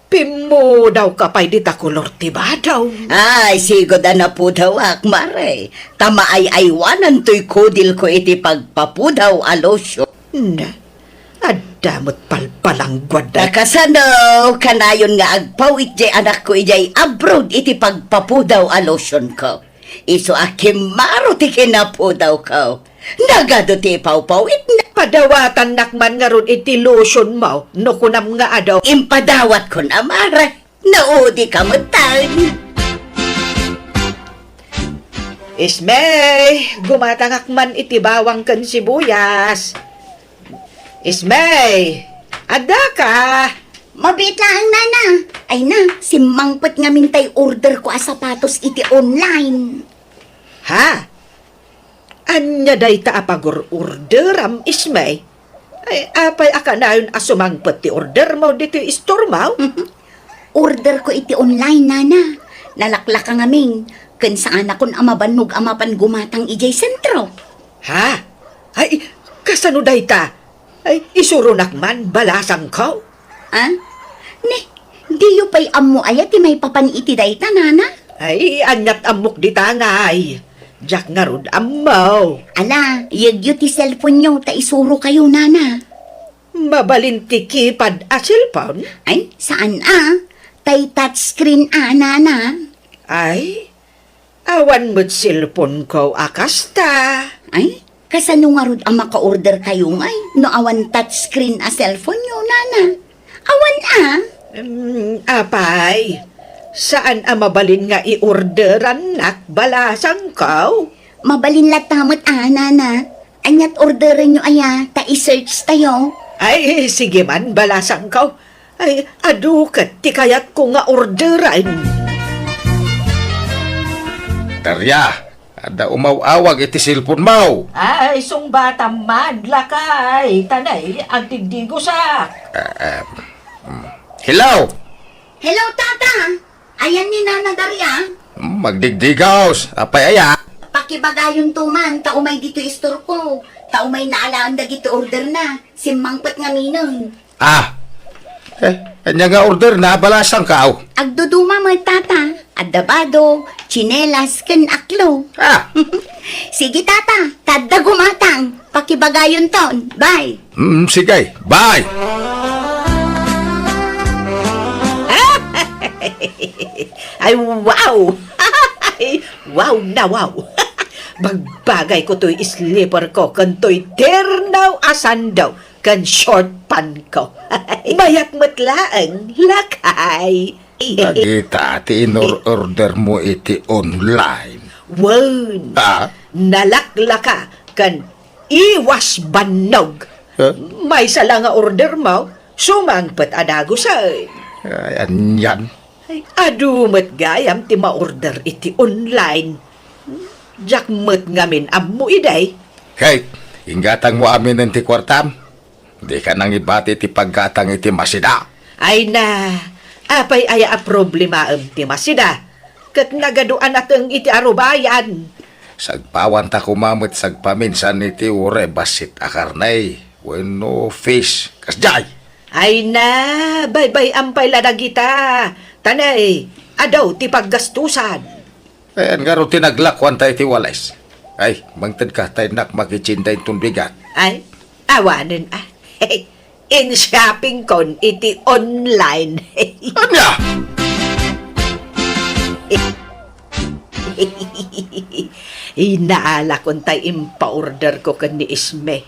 pimmudawka pay dita kolor ti bado. Ay, sigud a napudawak, Mare. Ta maay-aywanantoy kudilko iti pagpapudaw a lotion. Na, adda met palpalangguad. Ta kasano kanayon nga agpaw-it diay anakko idiay abroad iti pagpapudaw a lotionko? Isu a kimmaro ti kinapudawko. Nagadu ti ipawpaw-itna. Padawatannak man ngarud iti lotionmo, no kunam nga adu. Impadawatkon, Mare. Naudika metten. Ismay, gumatangak man iti bawang ken sibuyas. Ismay, addaka? Mabiit laeng, nana. Ay na, simmangpet ngamin tay orderko a sapatos iti online. Ha? Ania dayta a pagur-orderam, Ismay? Ay, apay a kanayon a sumangpet ti ordermo ditoy istormo? Orderko iti online, nana. Nalaklaka ngamin, ken saanakon a mabannog a mapan gumatang idiay sentro. Ha? Ay, kasano dayta? Ay, isuronak man, balasangko. Ah? Ne, diyo pay ammo aya ti maipapan iti dayta, nana? Ay, aniat ammok dita ngay. Diak ngarud ammo. Ala, yegyo ti cellphone-yo ta isurokayo, nana. Mabalin ti keypad a cellphone? Ay, saan a. Tay touchscreen a, nana. Ay, awan met cellphone-ko a kasta. Ay, kasano ngarud a maka-order kayo ngay no awan touchscreen a cellphone-yo, nana? Awan a? Mm, apay, saan a mabalin nga i-orderannak, balasangko? Mabalin latta met a, nana. Aniat orderenyo aya, ta i-search tayo. Ay, sige man, balasangko. Ay, adu ket ti kayatko nga orderen. Daria, adda umaw-awag iti cellphone-mo. Ay, sungbatam man, lakay, ta nay, agdigdigosak. Ah, ah, mm. Hello? Hello, Tata! Ayan ni Nana Daria. Mm, magdigdigaw. Apay aya? Pakibagayonto man, ta umay ditoy istorko. Ta umay naalaan dagiti orderna. Simmangpet ngaminen. Ah. Eh, ania nga orderna, balasangko? Agduduma met, Tata. Adda bado, tsinelas, ken aklo. Ah. Sige, Tata. Ta adda gumatang. Pakibagayonton. Bye. Mm, sige. Bye. Ay, wow! Wow na wow! Bagbagayko toy slipper-ko ken toy terno a sando ken short pant-ko. Mayat met laeng, lakay. Dagita ti inor-ordermo iti online. Wen. Ah? Nalaklaka ken iwas bannog. Eh? Maysa la nga ordermo, sumangpet a dagusen. Ay, anian? Ay, adu met gayam ti ma-order iti online. Diak met ngamin ammo idi. Kate, inggatangmo aminen ti kuartam? Dika nangibati ti paggatang iti masida. Ay na, apay aya a problemaem ti masida? Ket nagadu a nateng iti arubayan. Sagpawanta koma met sagpaminsan iti uray bassit a karne wenno fish. Kasdiay. Ay na, baybay-am pay la dagita. Ta nay, adu ti paggastusan. Ayan ngarud ti naglakuanta iti wales. Ay, mangtedka ta innak makitsinda inton bigat. Ay, awanen, ah. In-shoppingkon iti online. Ania? Inaalakon tay impaorderko ken ni Isme.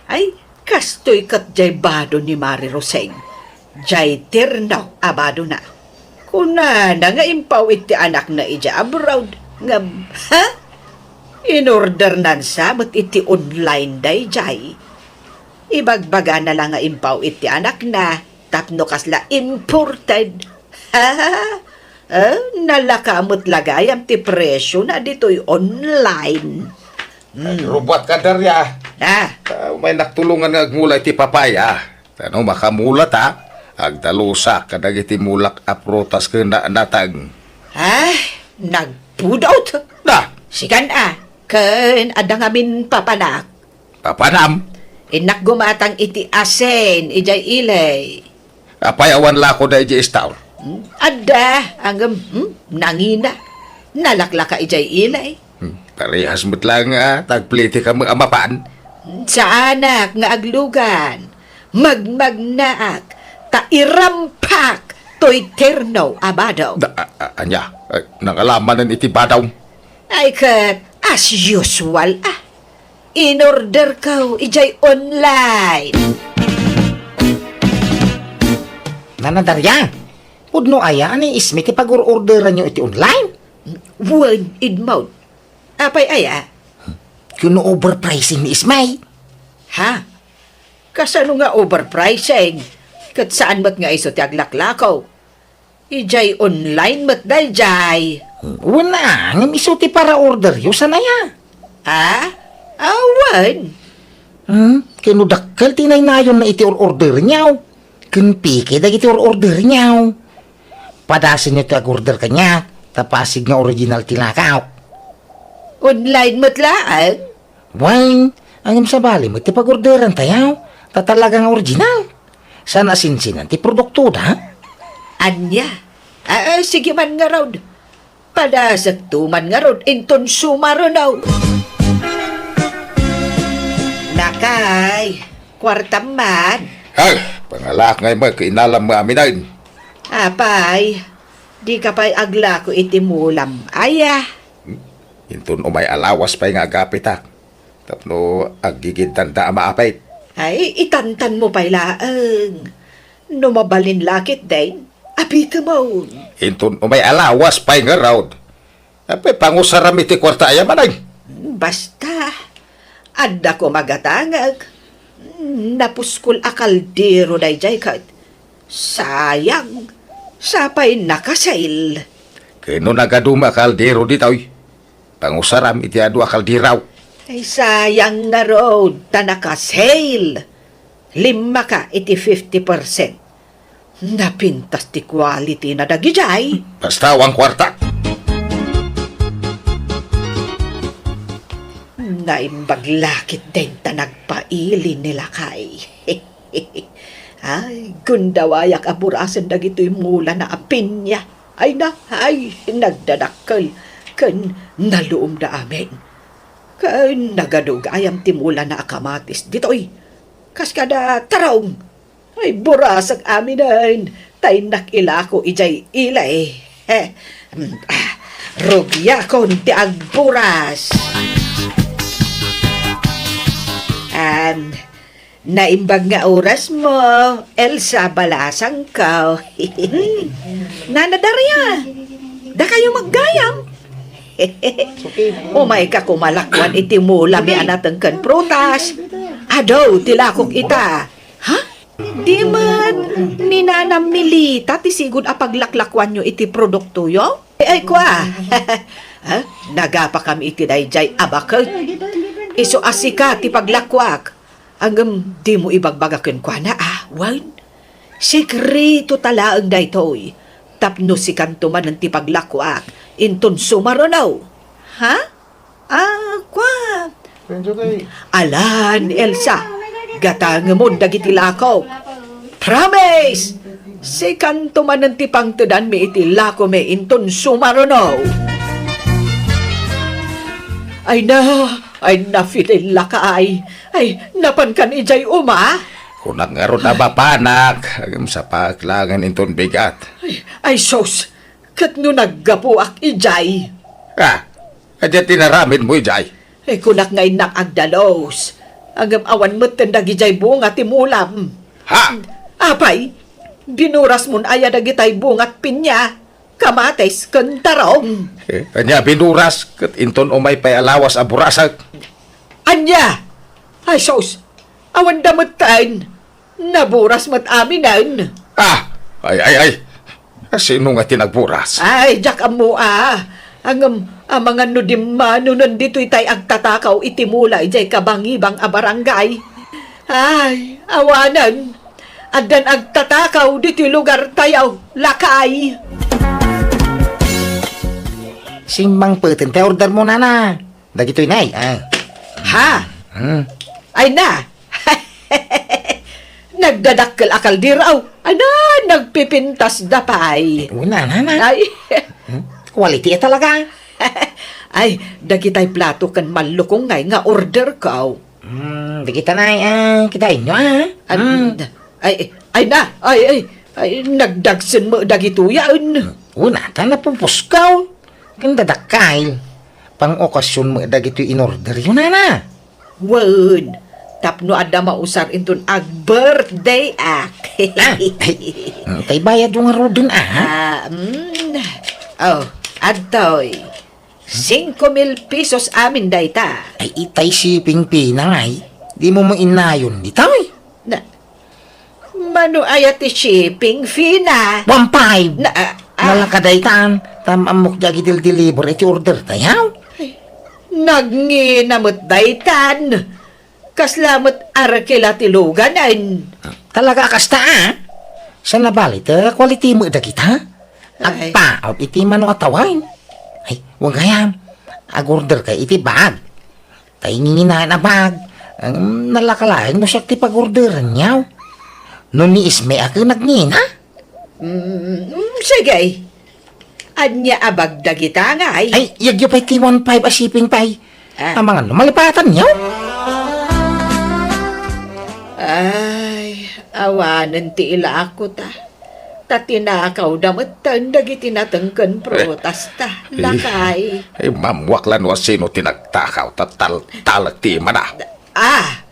Ay, kastoy ket jay bado ni Mari Roseng. Jay terno a badona. Kunana nga impaw iti anakna idiay abroad. Ngem, ha? Inordernan sa met iti online dayjay. Ibagbagana la nga impaw iti anakna tapno kasla imported. Ha? Eh, nalaka met la gayam ti presiona ditoy online. Hmm. Rubat ka, Daria. Ah. Ah, may naktulongan nga agmula iti papaya. Tano makamula ta, agdalusak kadagiti mulak a prutas ken na-, natang. Ah, nagpudot. Na! Sikan a, ken adda ngamin papanak. Papanam? Innak gumatang iti asin, idiay ili. Apay awan lako da idiay store? Hmm, adda, ngem, hmm, nangina. Nalaklaka idiay ili. Hmm, parehas met laeng nga tagpliti kami a mapan. Saanak nga aglugan. Magmagnaak, ta irampak toy terno a badaw. Da-, a-, a-, ania? Ay, nangalamanen iti badaw? Ay ket, as usual, ah. Inorderko idiay online. Nana Daria, pudno aya ni Isme ti pagor-orderanyo iti online? Wen, Edmond. Apay aya? Kuno overpricing ni Isme. Ha? Kasano nga overpricing? Ket saan met nga isu ti aglaklako? Idiay online met daydiay. Wen a, ngem isu ti paraorderyo, saan aya? Ah? Awan. Hmm, ket no dakkel ti naynayonna iti or-orderyo, ken peke dagiti or-orderyo. Padasenyo ti agorder kaniak, ta pasig nga original ti lakaw. Online met laeng? Wen, ngem sabali met ti pagorderantayo, ta talaga nga original. Saan a sinsinan ti produktoda? Ania? Ah, ah, sige man ngarud. Padasekto man ngarud inton sumaruno. Lakay, kuartam man. Ay, pangalaak ngay met, inalam nga aminen. Apay, dika pay aglako iti mulam, aya? Hmm? Inton umay a lawas pay nga agapitak. Tapno aggigidanda a maapit. Ay, itantanmo pay laeng. No mabalin la ketdin, apitemon. Inton umay a lawas pay ngarud. Apay pangusaram iti kuarta aya manen? Basta, adda koma gatangek. Napuskol a kaldero daydiay ket. Sayang, sapay naka-sale. Ket no nagaduma a kaldero ditoy, pangusaram iti adu a kaldero. Ay, sayang ngarud, ta naka-sale. Limmaka iti fifty percent. Napintas ti quality na dagidiay. Basta awan kuarta. Naimbag la ketdin ta nagpaili ni lakay. Ay, gundawayak a burasen dagitoy mulana a pinya. Ay na, ay, nagdadakkel ken naluomda amin. Ken nagadu gayam ti mulana a kamatis ditoy. Kas kada tarong. Ay, burasek aminen, ta innak ilako idiay ili. Eh, mm, ah, rugiakon ti agburas. Am, naimbag nga orasmo, Elsa balasangko. Hmm, Nana Daria, dakayo maggayam. Umayka koma lakuan iti mulami a nateng ken prutas. Adu ti lakok ita. Ha? Di met ni Nana Milita ti sigud a paglaklakuanyo iti produktoyo? Ay, ay, kua. Ha? Nagapakami iti daydiay a baket. Isu a sika ti paglakuak. Ngem dimo ibagbaga kenkuana, a, wen? Sekreto ta laeng daytoy. Tapno sikanto manen ti paglakuak, inton sumaruno. Ha? Ah, kua. Alan, Elsa, gatangemon dagiti lakok. Promise! Sikanto manen ti pangtedanmi iti lakomi inton sumaruno. Ay na, ay na, Fidel, lakay. Ay, napankan idiay uma? Kunak ngarud a mapanak, agem sapaek laengen inton bigat. Ay, ay sus, ket no naggapuak idiay? Ah, ania ti inaramidmo idiay? Eh, kunak nga innak agdalus. Agem awan metten dagidiay bunga ti mulam. Ha? Apay, binurasmon aya dagitay bungat pinya? Kamatis ken tarong. Eh, ania binuras ket inton umay pay a lawas a burasek? Ania? Ay sus, awan da metten. Naburas met aminen. Ah! Ay, ay, ay! Sino nga ti nagburas? Ay, diak ammo a. Ngem, amangan no dimmanonen ditoy tay agtatakaw iti mula idiay kabangibang a barangay. Ay, awanen. Addan agtatakaw ditoy lugar tayo, lakay. Simmangpeten ti order mo, nana. Dagitoy nay, ah. Ha? Hmm. Ay na. Nagdadakkel a kaldero. Ay na, nagpipintas da pay. Eh, una, nana. Ay. Hmm? Quality talaga. Ay, dagitay plato ken mallukong ngay nga order ko. Hmm, dagita na, ah, kitaenyo, ah. An-, Hmm. ay, ay na, ay, ay, ay, nagdagsen mo dagitoy, ah. Una, ta napupuskaw. Ken dadakkel. Pang-okasyon mo dagitoy inorder yo, nana. Wen, tapno adda mausar inton ag-birthday ak. Ah, ay, mm, tay bayad yo ngaruden, ah. Ah, mm. Oh, adtoy. Singko mil pesos amin dayta. Ay, itay shipping fee na ngay. Di mo mainnayon ditoy? Na, mano aya ti shipping fee na? One five. Na, ah, ah. Nalaka daytan, ta ammok dagiti deliver iti order tayo. Ay, nagngina met daytan. Kasla met arkila ti luganen. Talaga a kasta, ah? Sa nabali, ta quality mo dagita? Ay. Agpaot iti mano a tawen. Ay, wen gayam. Ag-order ka iti bag. Tay nginginaen a bag. Em, nalaka laeng no siak ti pag-orderan niya. No ni Isme a ken nagngina? Mm, mm, sige. Ania a bag dagita ngay? Ay, yagyo pay ti one five a shipping pay. Ah. Amangan no malipatan niyo? Ay, awanen ti ilako ta. Ta tinakawda metten dagiti nateng ken prutas ta. Eh, lakay. Eh, mammuak la no asino ti nagtakaw ta tal-, talek ti imana. Ah,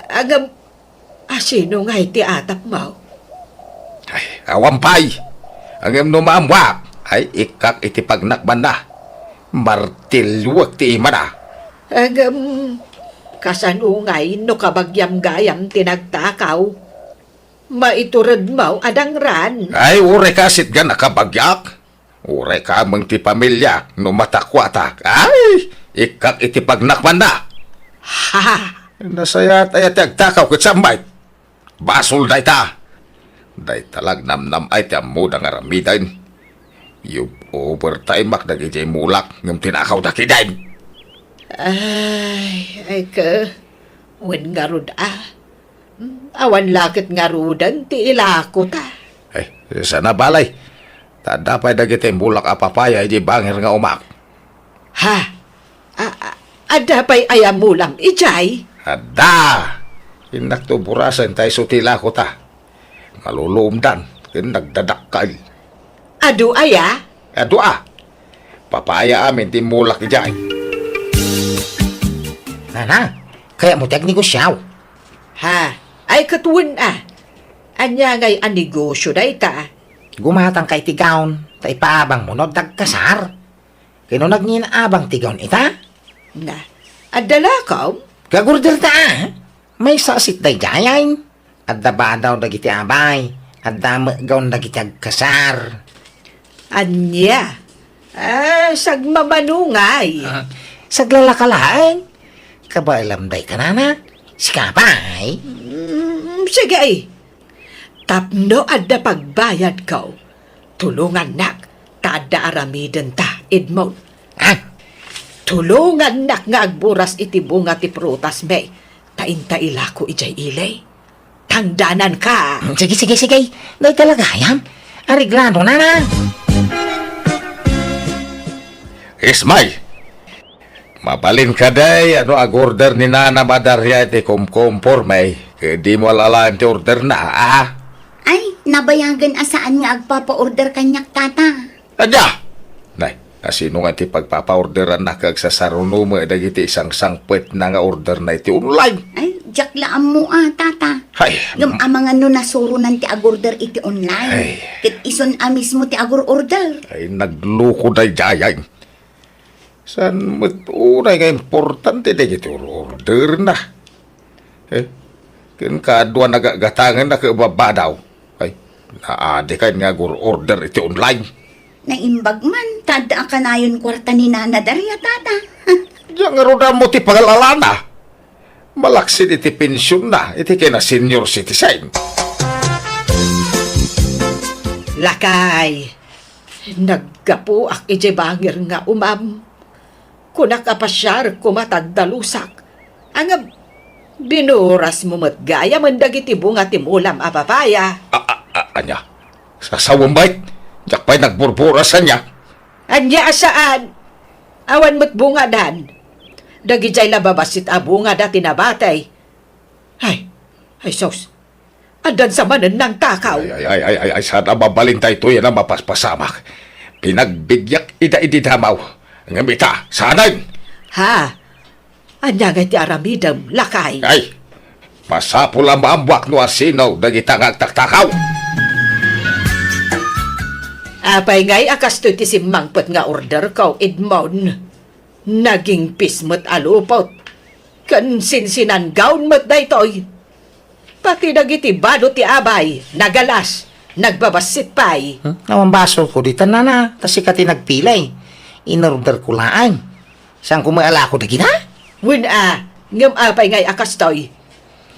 agam-, asino ngay ti atapmo? Ay, awan pay. Ngem no maammuak, ay ikkak iti pagnakbanna. Martilluek ti imana. Ngem, kasano ngay no kabagiam gayam ti nagtakaw? Maituredmo a dangran. Ay, uray ka sitgan a kabagiak. Uray ka ameng ti pamiliak no matakuatak. Ay, ikkak iti pagnakmanna. Ha? Nasayaat aya ti agtakaw ket sammayt. Basol dayta. Dayta la agnamnam-ay ti ammoda nga aramiden. Yub-, overtime-ak dagidiay mulak ngem tinakawda ketdin. Ay, ay ka. Wen ngarud a. Awan la ket ngaruden ti ilako ta. Eh, sana balay. Ta adda pay dagiti mulak a papaya idiay bangir nga umak. Ha? A-, a-, adda pay aya mulam idiay? Adda! Innakto burasen ta isu ti ilako ta. Maluluomdan ken nagdadakkel. Adu aya? Adu a. Papaya amin ti mulak idiay. Nana, kayatmo ti agnegosiaw? Ha? Ay, ket wen a. Ania ngay a negosio dayta? Gumatangka iti gown, ta ipaabangmo no adda agkasar. Ken no nagngina abang ti gown ita? Na, adda lakom? Gagurder ta, a? Maysa a set daydiay. Adda badaw dagiti abay, adda met gown dagiti agkasar. Ania? Ah, sagmamano ngay. Ah, saglalaka laeng. Kabaelam dayta, nana. Sika pay. Mm, sige, ay. Tapno adda pagbayadko, tulongannak ta adda aramidenta, Edmond. Ah? Tulongannak nga agburas iti bunga ti prutasmi, ta inta ilako idiay ili. Tangdananka. Mm, sige, sige, sige. Dayta la gayam. Areglado, nana. Ismay! Mabalin kadi no ag-order ni Nanam a Daria iti kumkumporme, ket dimo alalaem ti orderna, a? Ay, nabayagen a saan nga agpapa-order kaniak, Tata. Ania? Nay, asino nga ti pagpapa-orderanna ket agsasaruno met dagiti sangsangpetna nga orderna iti online? Ay, diak la ammo a, Tata. Ay, ngem amangan no nasuronan ti ag-order iti online. Ay. Ket isun a mismo ti agur-order. Ay, nagluko daydiay. Saan met unay nga importante dagiti or-orderna? Eh, ken kadua nagagatangen na ket babadaw. Ay, naadikan nga agur-order iti online. Naimbag man, ta adda a kanayon kuarta ni Nana Daria, Tata. Diak ngarud ammo ti pangalalana. Malaksid iti pensionna, iti kina senior citizen. Lakay, naggapuak idiay bangir nga umam. Kunak a pasiar koma ta agdalusak. Ngem, binurasmo met gayam dagiti bunga ti mulam a papaya. A, a, a, ania? Sasawem met? Diak pay nagburburas ania? Ania a saan? Awan met bungadan. Dagidiay la babassit a bungada ti nabatay. Ay, ay sus. Addan sa manen nangtakaw. Ay, ay, ay, ay, ay, ay, saan a mabalin daytoy a mapaspasamak? Pinagbidiak ida idi damaw. Ngem ita, saanen? Ha? Ania ngay ti aramidem, lakay? Ay, masapul a maammoak no asino dagita nga agtaktakaw. Apay ngay a kastoy ti simmangpet nga orderko, Edmond? Nagingpis met a lupot. Ken sinsinanggaon met daytoy. Pati dagiti bado ti abay, nagalas, nagbabassit pay. Hmm? Awan basolko dita, Nana, ta sika ti nagpilay. Inorderko laeng. Saanko met a lako dagita? Wen a, ngem apay ngay a kastoy?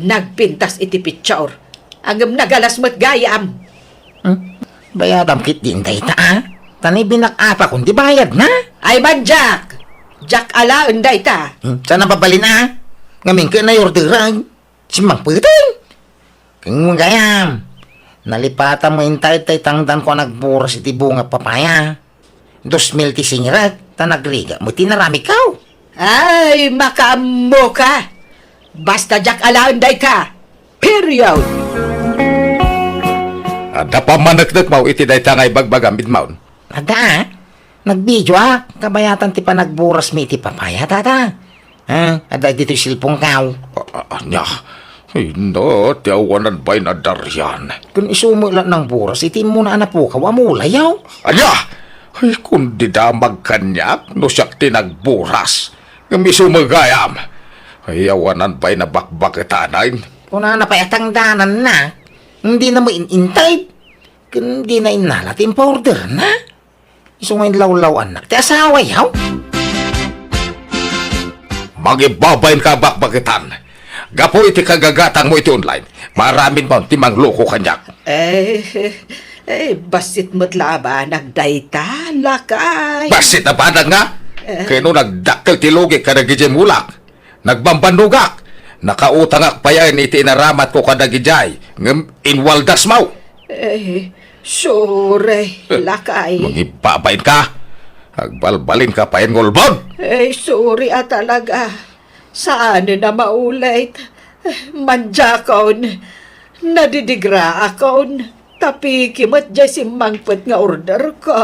Nagpintas iti picture. Ngem nagalas met gayam. Hmm? Bayadam ketdin dayta, a? Ta ni binak-apakon ti bayadna. Ay man, Jack! Jack alaen dayta. Hmm? Saan a mabalin, a? Ngamin ket naiorderan. Simmangpeten. Ken gayam, nalipatan mo intay tay tangdanko a nagburas iti bunga papaya. Dos mil ti singirek, ta nagrigat mo ti inaramidko. Ay, makaammoka! Basta diak alaen dayta. Period! Adda pammaneknekmo iti dayta nga ibagbagam, Edmond? Adda, a? Nagbidio a, kabayatan ti panagburas mi iti papaya, Tata. Ha? Adda ditoy cellphone ko. A-, a-, ania? Ay, no, ti awanan bain a Darian. Ken isu met la nangburas iti immuna a napukaw a mulayaw. Ania? Ay, kundi damag kaniak no siak ti nagburas. Ngem isu met gayam. Ay, awanan bain a bakbaketanen. Kunana pay a tangdananna. Dina met in-inted. Ken dina innala ti impaorderna. Isu nga inlawlaw-annak ti asawayo? Mangibabain ka a bakbaketan. Gapu iti kagagatangmo iti online, maaramidmo ti mangloko kaniak. Eh, eh, bassit met la a banag dayta, lakay. Bassit a banag nga? Eh. Ken no nagdakkel ti lugik kadagiti mulak. Nagbambannogak. Nakautangak payen iti inaramatko kadagidiay, ngem inwaldasmo. Eh, sorry, lakay. Mangibabain ka. Agbalbalin ka payen nga ulbod. Eh, sorry a talaga. Saanen a maulit. Eh, mandiakon. Nadidigraakon. Tapiki met diay simmangpet nga orderko.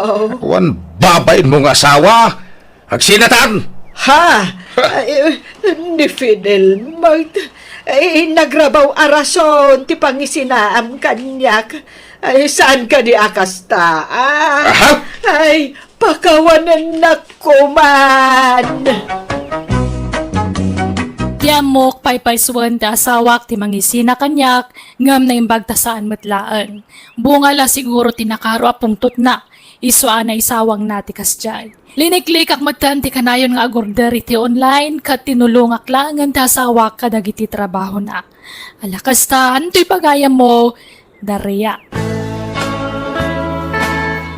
Wen babainmo nga asawa, agsinatan! Ha? Ay, ni Fidel met, ay, nagrabaw a rason ti pangisinaam kaniak. Ay, saan kadi a kasta, a? Aha? Ay, pakawanennak koman. Ti ammok, paypaysoen ti asawak ti mangisina kaniak, ngem naimbag ta saan met laeng. Bunga la siguro ti nakaro a pungtotna, isu a naisawangna ti kasdiay. Liniklikak metten ti kanayon nga agorder iti online ket tinulongak laengen ti asawak kadagiti trabahona. Ala kasta, antoy pagayammo, Daria?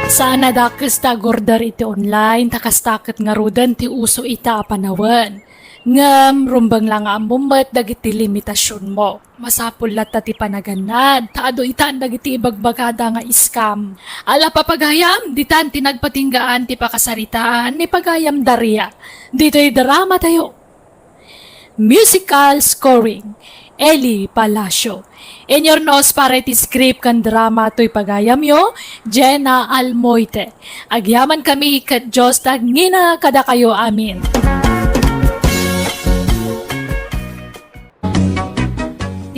Saan a dakes ti agorder iti online, ta kasta ket ngaruden ti uso ita a panawen. Ngem rumbeng la nga ammom met dagiti limitasionmo. Masapul latta ti panagannad, ta adu itan dagiti ibagbagada nga scam. Ala, papagayam, ditan ti nagpatinggaan ti pakasaritaan ni Pagayam Daria. Ditoy drama tayo. Musical scoring, Eli Palacio. Inurnos para iti script ken drama toy pagayamyo, Jenna Almoite. Agyamankami ket Dios ti agngina kadakayo amin.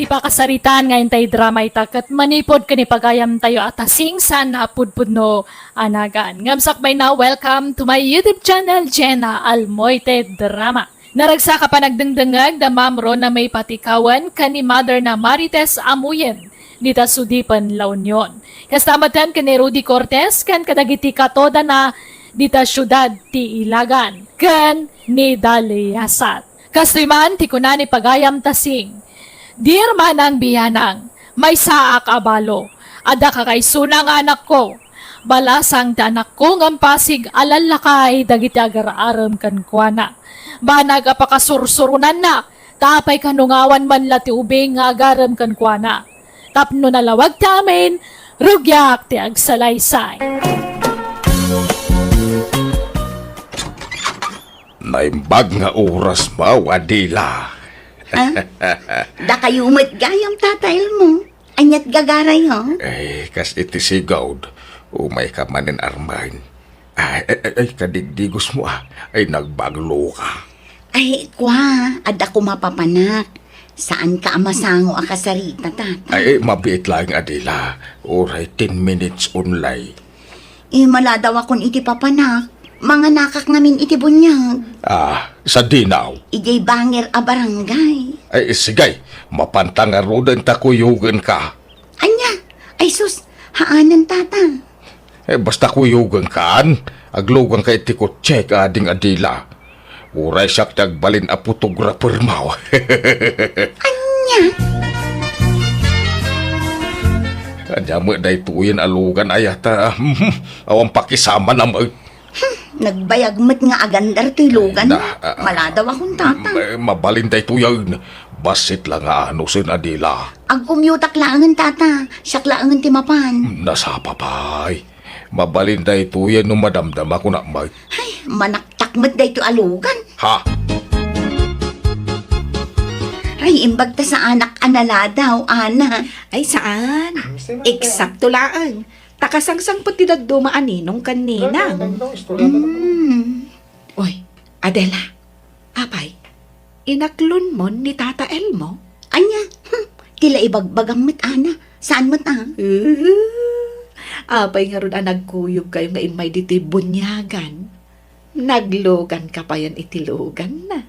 Ti pakasaritaan nga intay drama ita ket manipud ken ipagayamtayo a tasing saan a pudpudno a nagan. Ngem sakbay na, welcome to my YouTube channel, Jenna Almoite Drama. Naragsak a panagdengdengngeg da Ma'am Rona May Patikawan ken ni Mother na Marites Amuyen dita Sudipan, La Union. Kasta met ken ni Rudy Cortez ken kadagiti katodana dita siudad ti Ilagan ken ni Daliasat. Kastoy man ti kuna ni Pagayam Tasing, "Dear Manang Bianang, maysaak a balo. Adda kakaisuna nga anakko. Balasang ti anakko ngem pasig a lallakay dagiti agar-arem kenkuana. Banag a pakasursuronanna, ta apay kano nga awan man la ti ubing nga agarem kenkuana. Tapno nalawag ti amin, rugiak ti agsalaysay." Naimbag nga oras mo, Adela. Ah? Dakayo met gayam, Tata Elmo. Aniat gagarayo? Eh, kas iti sigud, umayka manen armen. Ay, ay, ay, ay, kadigdigos mo, ah. Ay, nagbaglo ka. Ay, kua, adda koma papanak. Saan ka a masango a kasarita, Tata? Ay, eh, mabiit laeng, Adela. Uray ten minutes only. Eh, maladaw akon iti papanak. Manganakak ngamin iti buniag. Ah, sadinaw? Idiay bangir a barangay. Ay, sige, mapanta ngaruden ta kuyogenka. Ania? Ay sus, haanen, Tata. Eh, basta kuyogenkan, agluganka iti kotsek, ading Adela. Uray siak ti agbalin a photographer mo. Ania? Ania met daytoyen a lugan, ay, ta, awan pakisaman a met. Hmm, nagbayag met nga agandar toy lugan. Na, ah, ah, maladaw akon, Tata. Ma-, mabalin daytoyen. Bassit la nga anusen, Adela. Agkumyutak laengen, Tata. Siak laengen ti mapan. Nasapa pay. Mabalin daytoyen no madamdama ko na met. Ay, manaktak met daytoy a lugan. Ha? Ay, imbag ta saanak a naladaw, Ana. Ay, saan. Eksakto laeng. Ta kasangsangpet ti dadduma a ninong ken ninang. Mm. Oy, Adela, apay, inaklonmon ni Tata Elmo? Ania? Hmm, ti la ibagbagam met, Ana. Saan met, ah? Uh, apay ngarud a nagkuyogkayo nga immay ditoy buniagan? Nagluganka payen iti luganna.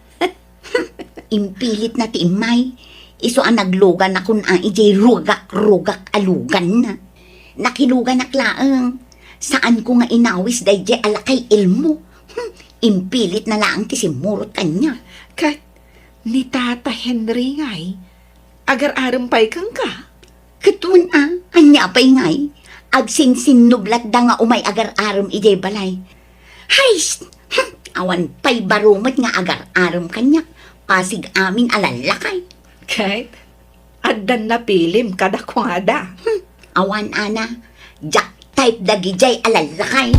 Impilitna ti immay. Isu a nagluganakon a idiay rugak-rugak a luganna. Nakiluganak laeng. Saanko nga inawis daydiay a lakay Elmo. Hmm, impilitna laeng ti simmurot kaniak. Ket ni Tata Henry ngay, agar-arem pay kenka? Ket wen a, ania pay ngay? Agsinsinnublatda nga umay agar-arem idiay balay. Hay! Hmm, awan pay baro met nga agar-arem kaniak. Pasig amin a lallakay. Ket addan napilim kadakuada. Hmm, awan, Ana. Diak type dagidiay a lallakay.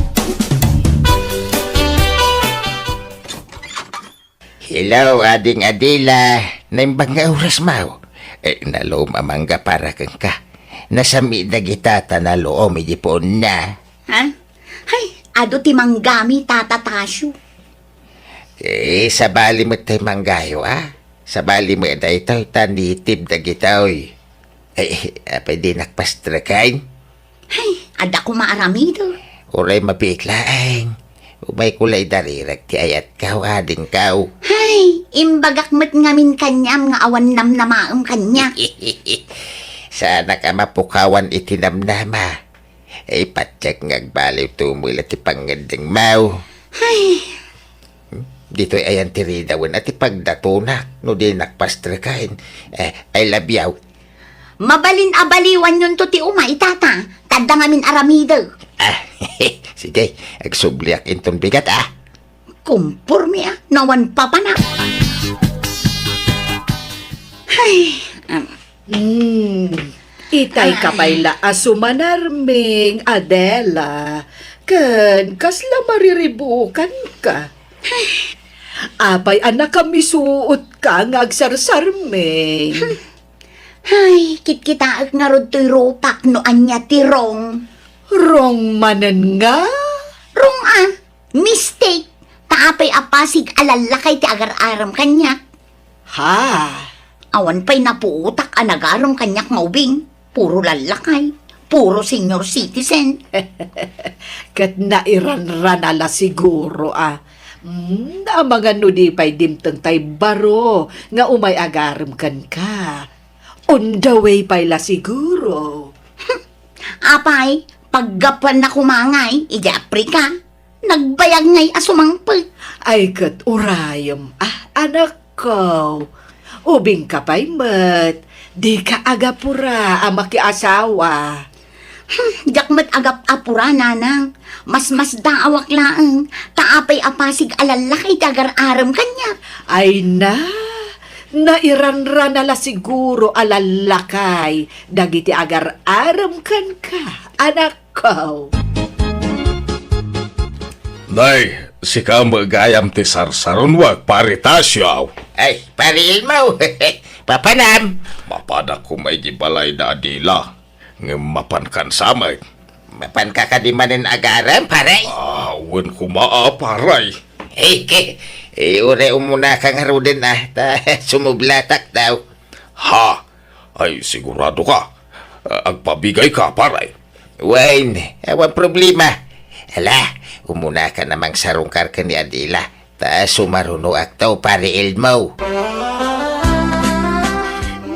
Hello, Ading Adela. Naimbag nga oras mo. Eh, naluom a mangga para kenka. Nasami dagita ta naluom idi puonna. Ha? Hay, adu ti manggami, Tata Tasio. Eh, sabali met tay manggayo, ah. Sabali met daytoy ta native dagitoy. Eh, apay dinak pastreken? Hay, adda koma aramidek. Uray mabiit laeng. Umayko la idarirek ti ayatko, adingko. Hay, imbagak met ngamin kaniam nga awan namnamaem kaniak. Saanak a mapukawan iti namnama. Ay, patiek nga agbaliwto met la ti pangngeddengmo. Hay. Hmm? Ditoy ayan ti ridawen a ti pagdatonak no dinak pastreken. Eh, I love you. Mabalin a baliwanyonto ti umay, Tata. Ta adda ngamin aramidek. Ah, sige, agsubliak inton bigat, ah. Kumpormi, ah, no awan papanak. Ay, um, Hmm, itay ka Ay. pay la a sumanarming, Adela. Ken kasla mariribukanka. Apay a nakamisuotka nga agsarsarming? Ay, kitkitaek ngarud toy rupak no ania ti wrong. Wrong manen nga? Wrong a. Mistake. Ta apay a pasig a lallakay ti agar-arem kaniak? Ha? Awan pay napuotak a nagarem kaniak nga ubing. Puro lallakay. Puro senior citizen. Ket nairanran a la siguro a. Hmm, amangan no di pay dimteng tay baro nga umay agarem kenka. On the way pay la siguro. Apay, paggapuanna koma ngay, idiay Africa. Nagbayag ngay a sumangpet. Ay, ket urayem, ah, anakko. Ubingka pay met, dika agapura a makiasawa. Hmm, diak met agap-apura, nanang. Masmasdaawak laeng, ta apay a pasig a lallakay ti agar-arem kaniak. Ay na, nairanran a la siguro a lallakay dagiti agar-arem kenka, anak. Kaw. Nay, sika met gayam ti sarsaronwak, Pari Tasio. Ay, Pari Elmo, papanam? Mapanak koma iti balay da Adela, ngem mapankan sa met. Mapanka kadi manen agarem, pare? Ah, wen koma a, pare. Eh, ke, eh, uray umunaka ngaruden, ah, ta sumublatak daw. Ha? Ay, sigurado ka? Ah, agpabigay ka, pare? Wen, awan problema. Ala, umuna ka na mangsarungkar ken ni Adela. Ta sumarunoak to, Pare Elmo.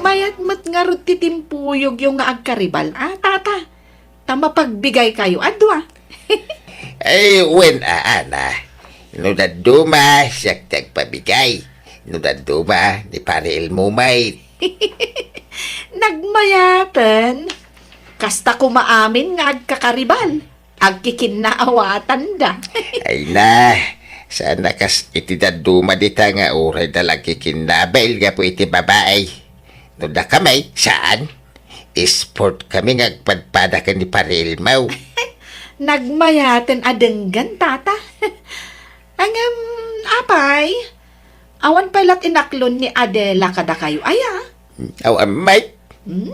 Mayat met ngarud ti timpuyogyo nga agkaribal, a, tata? Ta mapagbigay kayo a dua. Ay, wen, a, ana. No dadduma, siak ti agpabigay. No dadduma, ni Pare Elmo met. Nagmayaten. Kasta koma amin nga agkakaribal. Agkikinnaawatanda. Ay na, saan a kas iti dadduma dita nga uray da la agkikinnabil gapu iti babai. No dakami, saan? Sport kami nga agpadpada ken ni Pare Elmo. Nagmayaten a denggen, tata. Ngem, apay, awan pay lat inaklon ni Adela kadakayo, aya? Aw, amay. Hmm?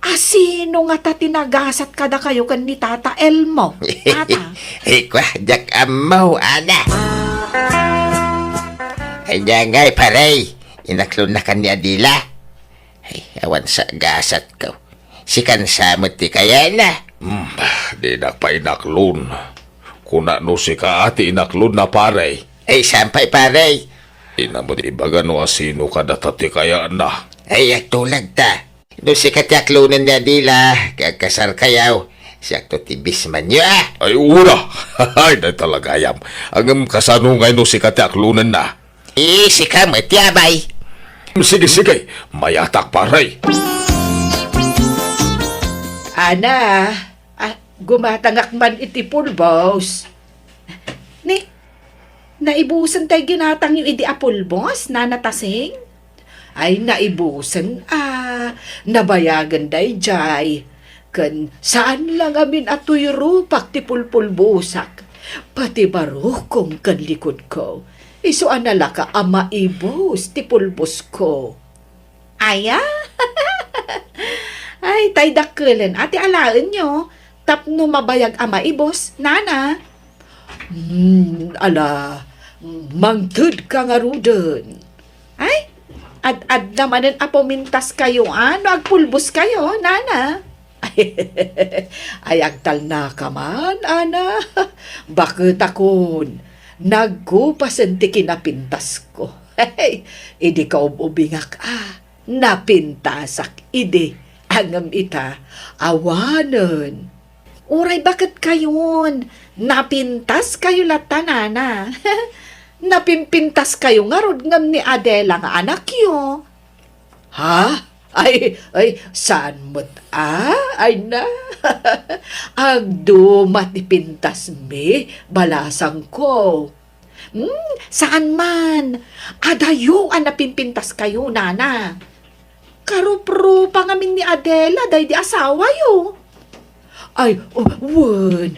Asino ngata ti nagasat kadakayo ken ni Tata Elmo, tata? Ay, kwa, diak ammo, ana. Ay, ngay, pare. Inaklonna ken ni Adela. Ay, awan sa gasatko. Sikan sa met ti kayana. Hmm, dinak pay inaklon. Kuna no sika ti inaklonna, pare. Ay, saan pay, pare? Dina met ibaga no asino kadata ti kayana. Ay, agtulag ta. No sika ti aklonen ni Adela, ket agkasarkayo, siakto ti bismanyo, a? Ay, ura! Ay, dayta la gayam. Ngem kasano ngay no sika ti aklonenna? Eh, sika met ti abay. Sige, sige. Mayatak, pare. Ana, ah, gumatangak man iti pulbos. Ni, naibusen tay ginatangyo idi a pulbos, Nana Tasing? Ay, naibusen a, nabayagen daydiay. Ken saan la ngamin a tuyrupak ti pulpulbosak. Pati barukong ken likudko. Isu a nalaka a maibus ti pulbosko. Aya? Ay, tay dakkelen a ti alaenyo tapno mabayag a maibus, nana. Hmm, ala, mangted ka ngaruden. Ay, ad-adda manen a pumintas kayo, a, no agpulbos kayo, nana. Ay, agtalna ka man, ana. Baketakon, nagkupasen ti kinapintasko. Idi kaub-ubingak, a, napintasak idi, ngem ita, awanen. Uray baket kayon, napintas kayo latta, nana. Napimpintas kayo ngarud ngem ni Adela nga anakyo. Ha? Ay, ay, saan met, a? Ay na. Agduma ti pintasmi, balasangko. Hmm, saan man. Adayo a napimpintaskayo, nana. Karuprupa ngamin ni Adela daydi asawayo. Ay, o, wen,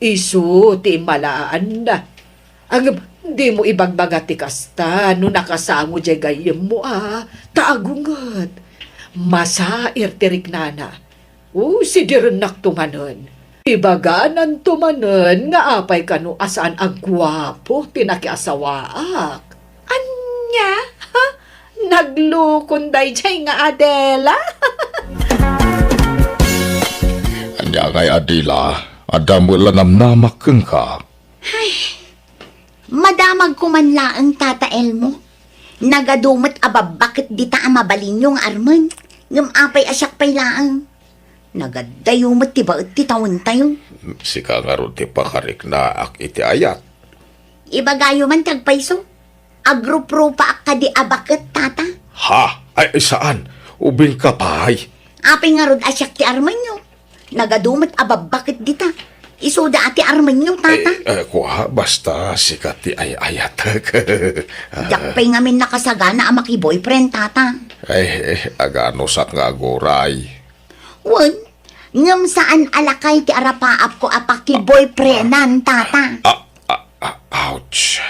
isu ti immalaanna. Ngem, dimo ibagbaga ti kasta no nakasango diay gayyemmo a, ta agunget. Masair ti riknana. O, sidirennakto manen. Ibagananto manen nga apay kano a saan a guapo ti nakiasawaak. Ania? Ha? Naglukon daydiay nga Adela? Ania ngay, Adela? Adda met la namnamak kenka. Ay, madamagko man laeng, Tata Elmo. Nagadu met a babbaket dita a mabalinyo nga armen. Ngem apay a siak pay laeng? Nagadayo met ti baet ti tawentayo. Sika ngarud ti pakariknaak iti ayat. Ibagayo man ti agpayso. Agruprupaak kadi a baket, Tata. Ha? Ay, saan. Ubingka pay. Apay ngarud a siak ti armenyo? Nagadu met a babbaket dita. Isuda a ti armenyo, Tata. Ay, eh, kua, basta sika ti ay-ayatek. Diak pay ngamin nakasagana a maki-boyfriend, Tata. Ay, eh, aganusak nga aguray. Wen, ngem saan a lakay ti arapaapko a pakiboyfriendan, Tata. Ah, ah, ah, ouch.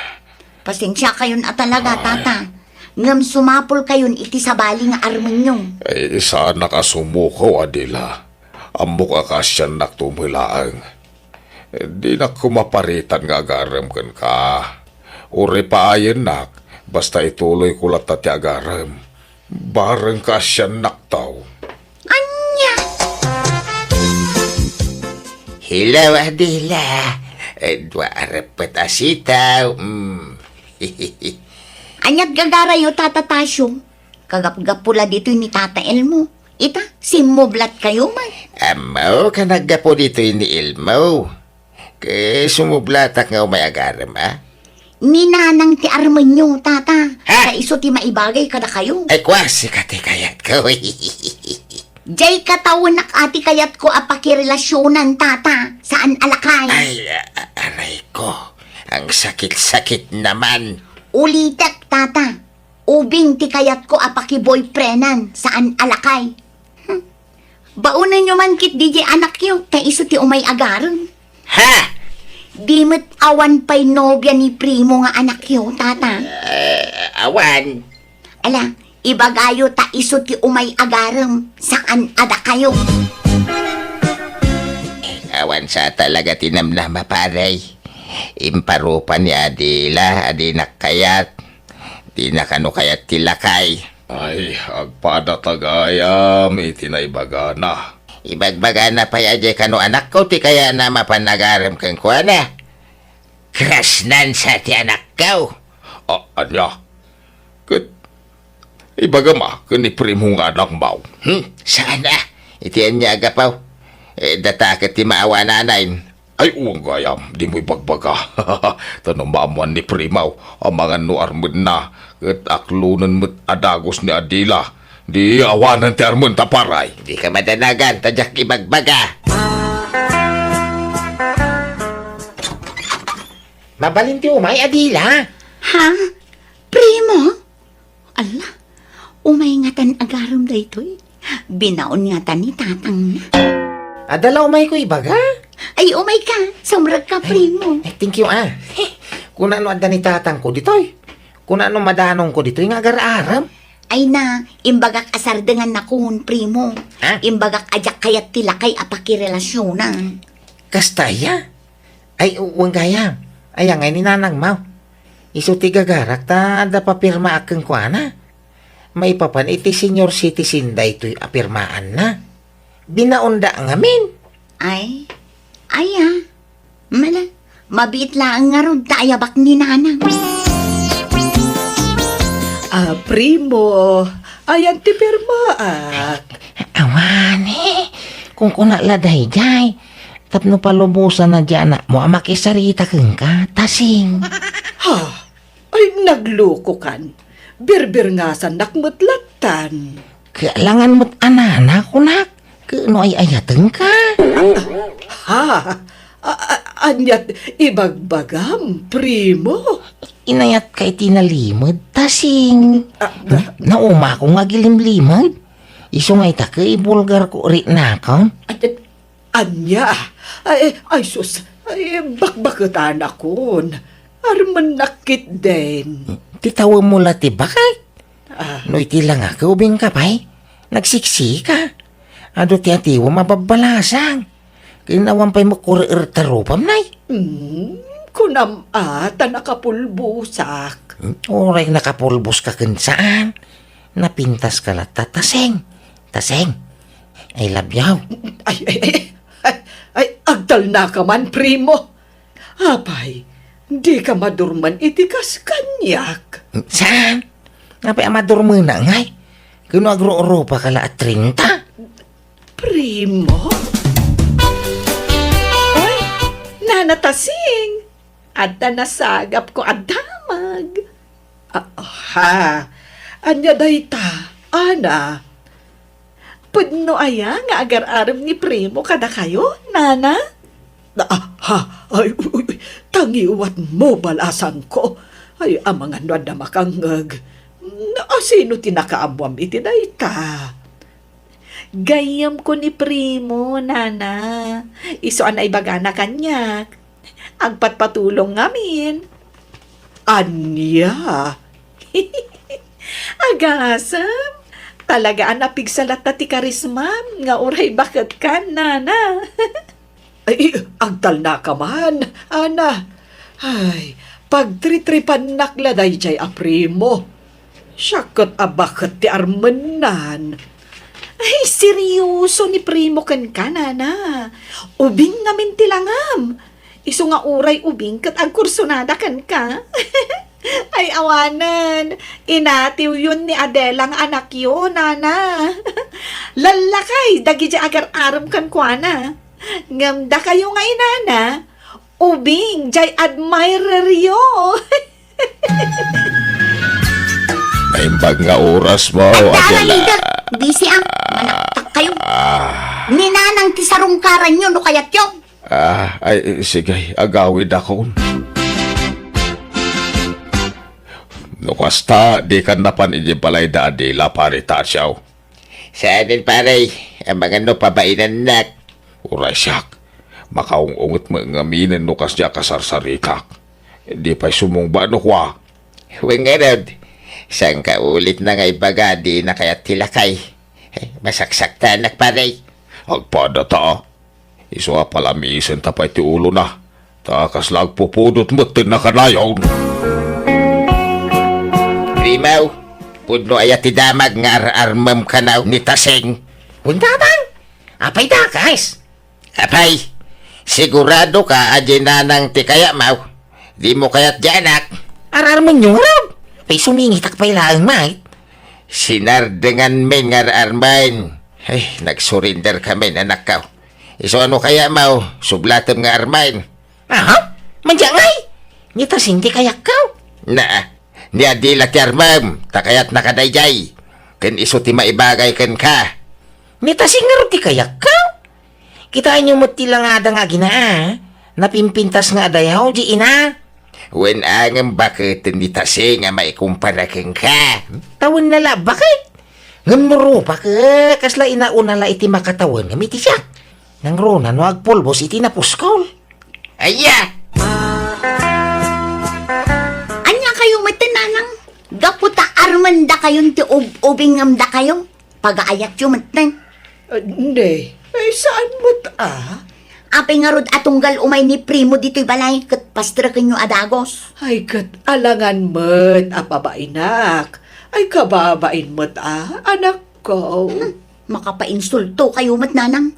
Pasensiakayon a talaga, Ay. Tata. Ngem sumapulkayon iti sabali nga armenyo. Ay, saanak a sumuko, Adela. Ammok a kaasiannakto met laeng. Dinak koma paritan nga agarem kenka. Uray paayennak, basta ituloyko latta ti agarem. Bareng kaasiannakto. Ania? Hello, Adela. Eh, dua a reppet a sitaw. Mm. Ania't gagarayo, Tata Tasio? Kagapgapu la ditoy ni Tata Elmo. Ita, simmublatkayo man. Ammok a naggapu ditoy ni Elmo. Ket sumublatak nga umay agarem, a? Ni nanang ti armenyo, Tata. Ha? Ta isu ti maibagay kadakayo. Ay, kua, sika ti kayatko. Diay katawenak a ti kayatko a pakirelasionan, Tata. Saan a lakay? Ay, a-, a-, aray ko. Ang sakit-sakit naman. Ulitek, Tata. Ubing ti kayatko a pakiboyfriendan, saan a lakay. Hmm. Baonenyo man ketdi diay anakyo, ta isu ti umay agarem. Ha? Di met awan pay nobia ni Primo nga anakyo, Tata. Eh, awan. Ala, ibagayo ta isu ti umay agarem, saan a dakayo. Awan sa talaga ti namnama, pare. Imparupa ni Adela a dinak kayat. Dina kano kayat ti lakay. Ay, agpada ta gayam iti naibagana. Ibagbagana pay a diay kano anakko ti kayatna a mapan agarem kenkuana. Kasnan sa ti anakko. A-, ania? Ket ibagam a ken ni Primo nga anakmo. Hmm? Saan a? Iti ania a gapu? Eh, data ket ti maawananay. Ay, wen gayam, dimo ibagbaga. Ta no maammoan ni Primo, amangan no armenna, ket aklonen met a dagus ni Adela. Di awanen ti armenta, pare. Dika madanagan, ta diak ibagbaga. Mabalin ti umay, Adela? Ha? Primo? Ala, umay ngatan agarem daytoy. Binaon ngatan ni tatangna. Adda la umayko ibaga? Ay, umay ka. Sumrekka, Primo. Ay, thank you, a. Kuna no adda ni tatangko ditoy. Kuna no madanongko ditoy nga agar-arem. Ay na, imbagak a sardengannakon, Primo. Ha? Imbagak a diak kayat ti lakay a pakirelasionan. Kasta aya? Ay, wen gayam. Aya ngay ni nanangmo? Isu ti gagarak ta adda papirmaak kenkuana. Maipapan iti senior citizen daytoy a pirmaanna. Binaonda ngamin. Ay, aya. Mala, mabiit laeng ngarud ta ayabak ni nanang. A, Primo, ayan ti pirmaak. Awan, eh. Kunkuna la daydiay. Tapno palubosanna diay anakmo a makisarita kenka, ta sing. Ha? Ay, naglukokan. Birbirngasannak met lattan. Kaalangan met a nana, kunak. Ket no ay-ayatenka? Ha? A-, a-, Aniat ibagbagam, primo? Inayatka iti nalimed, Tasing. Ah, hmm? Naumaak nga agilimlimed. Isu nga ita ket ibulgarko riknakon. At, at, ania? Ay, ay, sus. Ay, bakbaketanakon. Armennak ketdin. Ti tawemmo la ti baket. Ah. No iti langak, ubingka pay. Nagsiksika. Adu ti atiwem a babbalasang. Ken awan pay met kureerta rupam, nay. Hmm, kunam a, ta nakapulbosak. Hmm, uray nakapulboska ken saan. Napintaska latta, Taseng. Taseng, I love you. Ay, ay, ay, ay, ay, agtalnaka man, primo. Apay, dika madurman iti kas kaniak? Saan? Apay a madurmena ngay? Kuno agrurupa ka la a treinta? Primo? Oy, Nana Tasing! Adda nasagapko a damag. Ah, ha? Ania dayta, Ana? Pudno aya nga agar-arem ni Primo kadakayo, Nana? Ah, ha? Ay, uy, uy, uy, tangiwatmo, balasangko. Ay, amangan no adda makangngeg. Asino ti nakaammoam iti dayta? Gayyemko ni Primo, Nana. Isu a naibagana kaniak. Agpatpatulong ngamin. Ania? Agasem, talaga a napigsa latta ti karismam nga uray baketkan, Nana. Ay, agtalnaka man, Ana. Ay, pagtritripannak la daydiay a Primo. Siak ket a baket ti armennan. Ay, serioso ni Primo kenka, Nana. Ubing ngamin ti langam. Isu nga uray ubing ket agkursunada kenka. Ay, awanen. Inatiwyon ni Adela nga anakyo, Nana. Lallakay dagiti agar-arem kenkuana. Ngem dakayo nga inana, ubing jay admireryo. Naimbag nga oras mo, Adela. Adda, leader. Busy ang manaktak kayo. Ah. Ni Nanang ti sarungkaranyo no kayatyo. Ah, ay, sige, agawidakon. No kasta, dikan napan idiay balay da Adela, Pare Tasyaw. Saanen, pare, amangan no pabainannak. Uray siak, makaung-unget met ngaminen no kasdiay a kasarsarikak. Di pay sumungba no kua. Wen ngarud, saan ka ulit na nga ibaga, dina kayat ti lakay. Eh, masaksaktanak, pare. Agpada ta, a. Isu a palamisen ta pay ti ulona, ta kasla agpupudot met ti nakanayon. Rimaw, pudno aya ti damag nga ar-armem kanaw ni Tasing? Wen, Tatang, apay dakas? Apay, sigurado ka a di Nanang ti kayatmaw? Dimo kayat di anak? Ar-armenyo ngarud. Apay, sumingitak pay laeng, mait. Sinardenganmin nga ar-armen. Ay, nag-surrender kamin, anakko. Isu a no kayatmaw, sublatem nga armen. Aha? Madiay ngay? Ni Tasing ti kayatko? Naa, ni Adela ti armem, ta kayatnaka daydiay. Ken isu ti maibagay kenka. Ni Tasing ngarud ti kayatko? Kitaenyo met ti langada nga aginaa. Napimpintas nga adayaw, di ina. Wen a ngem baketen ni Tasing a maikumpara kenka? Tawen na la, baket? Ngem no rupak, eh, kasla inauna la iti makatawen ngem iti siak. Nangruna no agpulbos iti napuskol. Aya! Ania kayo met, Nanang? Gapu ta armendakayon ti ub-ubing ngem dakayo? Pagaayatyo metten. Ah, ne, eh, saan met a? Apay ngarud a tunggal umay ni Primo ditoy balay ket pasterekenyo a dagus? Ay, ket alangan met a pabainak. Ay, kababain met a, anakko. Hmm, makapainsulto kayo met, Nanang.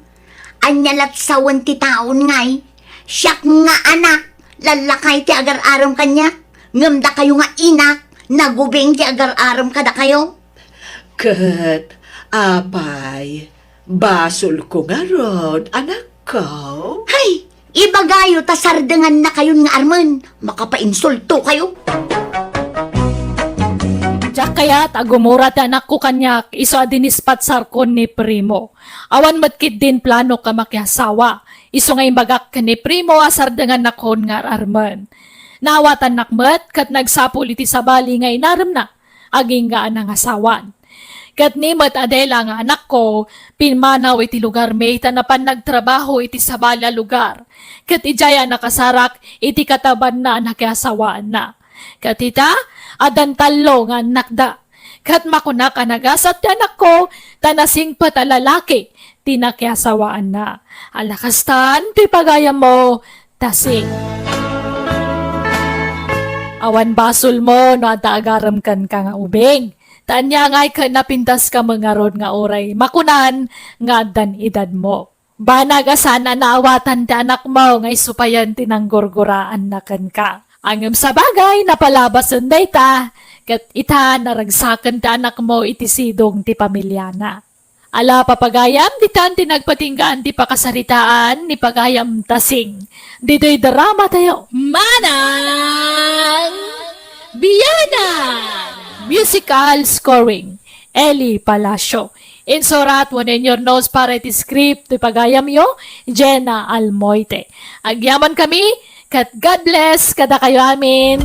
Ania lat sawen ti taon ngay? Siak nga anak, lallakay ti agar-arem kaniak, ngem dakayo nga ina, nagubing ti agar-arem kadakayo. Ket, apay, basolko ngarud, anakko? Hay! Ibagayo ta sardengannakayon nga armen, makapainsulto kayo. Diak kayat a gumura ti anakko kaniak isu a dinispatsarkon ni Primo. Awan met ketdin planok a makiasawa. Isu nga imbagak ken ni Primo a sardengannakon nga ar-armen. Naawatannak met ket nagsapul iti sabali nga inaremna agingga a nangasawan. Ket ni met Adela nga anakko, pimmanaw iti lugarmi ta napan nagtrabaho iti sabali a lugar. Ket idiay a nakasarak iti katabanna a nakiasawaanna. Ket ita, addan tallo nga annakda. Ket makunak a nagasat ti anakko, ta nasingpet a lalaki ti nakiasawaanna. Ala kastan ti pagayammo, Tasing. Awan basolmo no adda agarem kenka nga ubing. Ta ania ngay ket napintaska met ngarud nga uray makunan nga addan edadmo. Banag a saan a naawatan ti anakmo nga isu payen ti nanggurguraanna kenka. Ngem sabagay, napalabasen dayta, ket ita naragsaken ti anakmo iti sidong ti pamiliana. Ala, papagayam, ditan ti nagpatinggaan ti pakasaritaan ni pagayam Tasing. Ditoy drama tayo. Manang Biyanan! Musical scoring, Eli Palacio. Insurat wenno inyurnos para iti script ti pagayamyo, Jenna Almoite. Agyaman kami, ket God bless kadakayo amin.